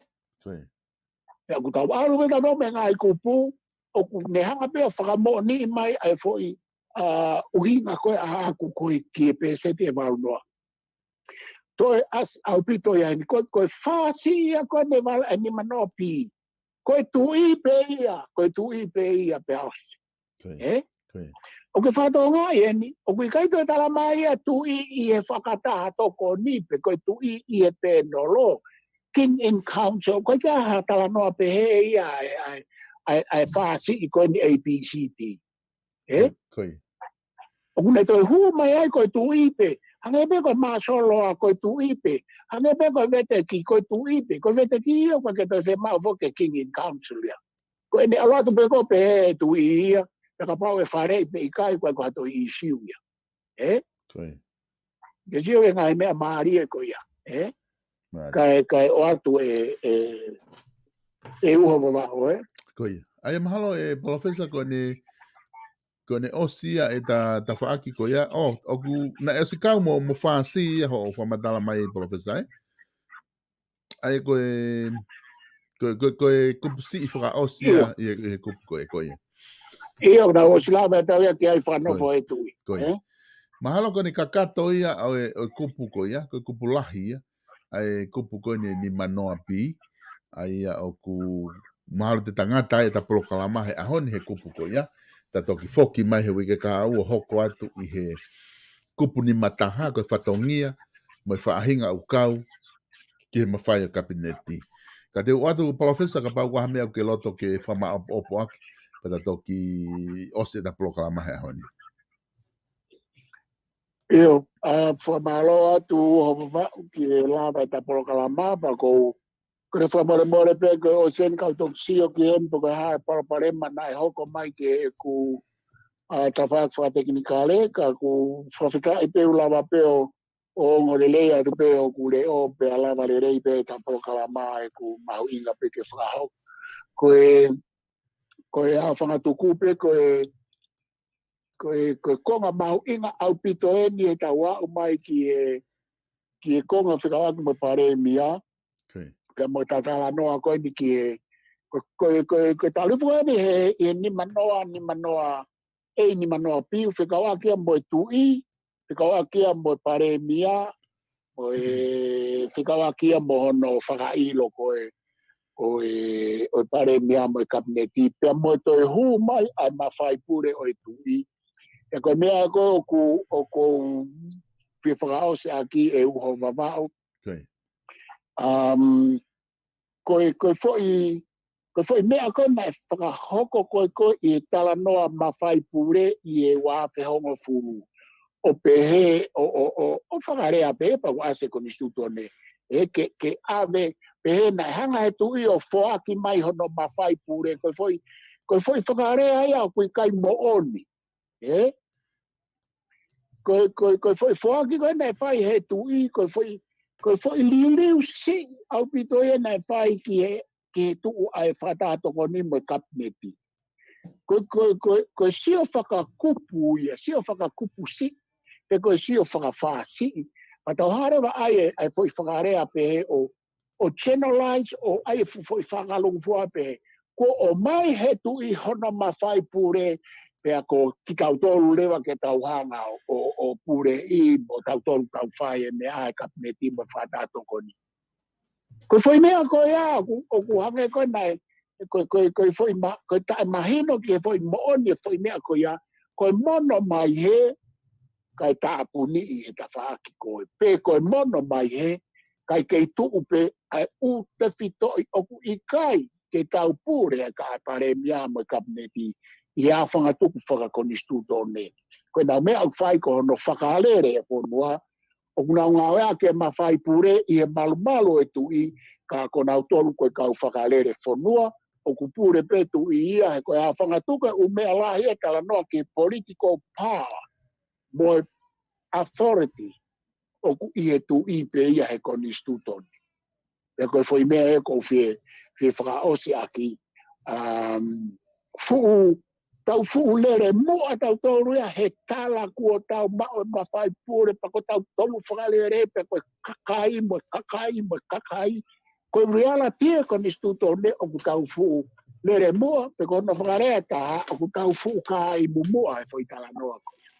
Pea ʻoku tau ʻalu pē tautolu mei he ngaahi kupu, ʻoku ne hanga pē ʻo fakamoʻoniʻi mai ʻa e foʻi, ʻa, ʻuhinga ko ē ʻaʻaku ko ē ki he pēseti ʻe valu noa. Toe ʻasi ʻaupito ia heni, ko, ko e fā C ia ko eni vala ʻe nima noa B. Ko e tuʻi pē ia, ko e tuʻi pē ia pea ʻosi. Ē? ʻOku ke fatongia eni, ʻoku ʻikai toe tala mai ia tuʻi ʻi he fakataha tokoni pe ko e tuʻi ʻi he pēnolo, King in Council, ʻoku ʻikai ha talanoa pehē ia ʻa e, ʻa e, ʻa e, ʻa e fā C ko eni A B C D. Ē? ʻOku ne toe hū mai ai ko e tuʻi pē, hangē pē ko e māsolo ʻa ko e tuʻi pē, hangē pē ko e veteki ko e tuʻi pē, ko e veteki ia ʻoku ʻikai ke toe fiemaʻu foki ke King in Council ia. Ko ʻene ʻalu atu pē ko ē pehē ʻe he tuʻi ia, pea kapau ʻe faleʻi pe ʻikai ko e ko ha toe ʻīsiu ia. Ē? Ke sio ki he ngaahi meʻa mālie ko ia. Ē? Kae, kae ʻoatu ʻe, ʻe, ʻe Uho Vavaʻu, ē? ʻA ia mahalo ʻe Palōfesa ko ʻene, ko ʻene ʻosi ia ʻeta, tafaʻaki ko ia. ʻŌ, ʻoku, naʻe ʻosi kau mo, mo fā C ia hoʻo fakamatala mai Palōfesa, ē? ʻA ia ko e, ko e, ko e, ko e kupu siʻi fakaʻosi ia, ʻi he, ʻi he kupu ko ē, ko ia. ʻIo, naʻa ʻosi lava ʻetau ia ki ai fakanofo ʻe he tuʻi. Mahalo ko ʻene kakato ia ʻo e, ʻo e kupu ko ia, ko e kupu lahi ia, ʻa e kupu ko eni ʻe nima noa B, ʻa ia ʻoku mahalo te ta ngata ai ʻeta polokalama he ʻaho ni he kupu ko ia, ta toki foki mai he uike kahaʻu ʻo hoko atu ʻi he kupu nima taha, ko e fatongia, mo e faʻahinga ʻoku kau, ki he mafai ʻo e Kapineti. Ka te u ʻoatu Palōfesa kapau ʻoku ʻi ai ha meʻa ʻoku ke loto ke fakamaʻopoʻopo ʻaki, pea ta toki ʻosi ʻeta polokalama he ʻaho ni. ʻIo, ʻa, fakamālō atu Uho Vavaʻu ki he lava ʻeta polokalama, pea ko, ko e fakamolemole pē ko e ʻosi eni kau toki sio ki heni pe ko e hā e palopalema naʻe hoko mai ki heʻeku, ʻa, tafaʻaki fakatekinikale, ka ʻoku fakafetaʻi pē ʻoku lava pē ʻo, ʻo ongo lelei atu pē ʻoku leʻo pea lava lelei pē ʻeta polokalama ʻeku mahuʻinga pē ke fakahoko. Ko e, ko e ʻa fangatuku pē ko e ko e, ko e konga mahuʻinga ʻaupito eni ʻetau aʻu mai ki he, ki he konga fekauʻaki mo e Palēmia. Pea mo e talanoa ko eni ki he, ko, ko, ko, ko e taʻu lipu ko eni he, he nimanoa, nimanoa, ʻe nimanoa piu fekauʻaki ia mo e Tuʻi, fekauʻaki ia mo e Palēmia, mo e fekauʻaki ia mo hono fakaʻilo ko e, ʻo e, ʻo e Palēmia mo e Kapineti, pea mo e toe hū mai ʻa e mafai pule ʻo e Tuʻi. ʻE ko e meʻa ko ē ʻoku, ʻoku ou fie fakaʻosi ʻaki ʻe uho Vavaʻu. Um, ko e, ko e foʻi, ko e foʻi meʻa ko ē naʻe fakahoko ko ē ko ē ʻi he talanoa mafai pule ʻi he ua afe hongofulu. ʻO pehē, ʻo, ʻo, ʻo, ʻo fakalea pehē pea ʻoku ʻasi he konisitūtone. ʻE ke, ke ʻave, pehē naʻe hanga he Tuʻi ʻo foaki mai hono mafai pule. Ko e foʻi, ko e foʻi fakalea ia ʻoku ʻikai moʻoni. ʻE? Ko, ko, ko e foʻi foaki ko ē naʻe fai he Tuʻi, ko e foʻi, ko e foʻi liliu siʻi ʻaupito ia naʻe fai ki he, ki he tuʻu ʻa e Fakataha Tokoni mo e Kapineti. Ko, ko, ko, ko e sio fakakupu ia, sio fakakupu siʻi, pe ko e sio fakafāsiʻi. Pea tau hanga leva ʻai e, ʻai e foʻi fakalea pehē ʻo, ʻo generalize ʻo ʻai e fu-, foʻi fakalūkufua pehē. Kuo ʻomai he Tuʻi hono mafai pule, pea ko kitautolu leva ke tau hanga ʻo, ʻo, ʻo puleʻi mo tautolu tau fai e meʻa ʻa e Kapineti mo e Fakataha Tokoni. Ko e foʻi meʻa ko ia, ʻoku, ʻoku hangē ko ē naʻe, ko, ko, ko e foʻi ma-, ko e taʻemahino ki he foʻi moʻoni e foʻi meʻa ko ia, ko e mono mai hē, kae tāpuniʻi he tafaʻaki ko ē. Pe ko e mono mai hē, kae kei tuʻu pē ʻa e ʻū tefitoʻi ʻoku ʻikai ke tau pule ʻa e Palēmia mo e Kapineti ʻi he aofangatuku fakakonisitūtone. Ko ʻenau meʻa ʻoku fai ko hono fakalele e fonua, ʻoku nau ngāueʻaki e mafai pule ʻi he malumalu ʻo e Tuʻi, ka ko nautolu ko e kau fakalele fonua, ʻoku pule pē Tuʻi ia, he ko e aofangatuku e ʻū meʻa lahi e talanoa ki he political power, mo e authority, ʻoku ʻi he Tuʻi pē ia he konisitūtone. Pea ko e foʻi meʻa ē ʻoku ou fie, fie fakaʻosi ʻaki, um, fuʻu, tau fuʻu lele muʻa tautolu ia he tala kuo tau maʻu e mafai pule pea ko tautolu fakalele pē ko e kakai mo e kakai mo e kakai. Ko e reality e konisitūtone ʻoku tau fuʻu lele muʻa, pe ko hono fakalea ʻe taha ʻoku tau fuʻu kāimu muʻa he foʻi talanoa ko ia.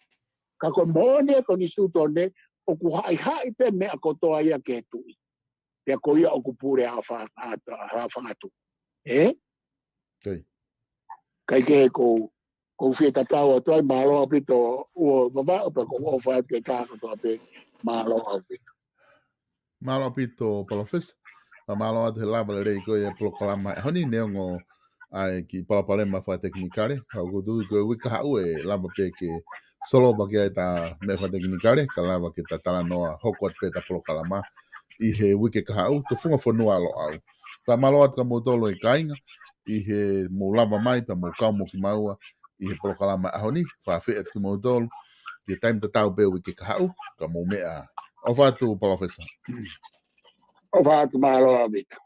Ka ko e moʻoni e konisitūtone ʻoku haʻihaʻi pē meʻa kotoa ia ki he Tuʻi. Pea ko ia ʻoku pule ʻa fa-, ʻa, ʻa fangatu. ʻE? Kai kehe ʻoku ou, ʻoku ou fie tatau atu ai, mālō ʻaupito uho Vavaʻu pea ʻoku ou ʻofa atu ki he taha kotoa pē, mālō ʻaupito. Mālō ʻaupito, Palōfesa. Pea mālō atu he lava lelei ko ia e polokalama he ʻaho ni neongo ʻa e kiʻi palopalema fakatekinikale. Ka ʻoku ou tui ko e uike kahaʻu ʻe lava pē ke solova ki ai ʻeta meʻa fakatekinikale, kae lava ke ta talanoa hoko atu pē ʻeta polokalama ʻi he uike kahaʻu, tufunga fonua ʻa Loʻau. Ka mālō atu kia moutolu e kāinga, ʻi he mou lava mai, pea mou kau mo kimaua, ʻi he polokalama ʻaho ni, fakaafeʻi atu kimoutolu, ki he taimi tatau pē uike kahaʻu, ka mou meʻa. ʻOfa atu, Palōfesa. ʻOfa atu, mālō ʻaupito.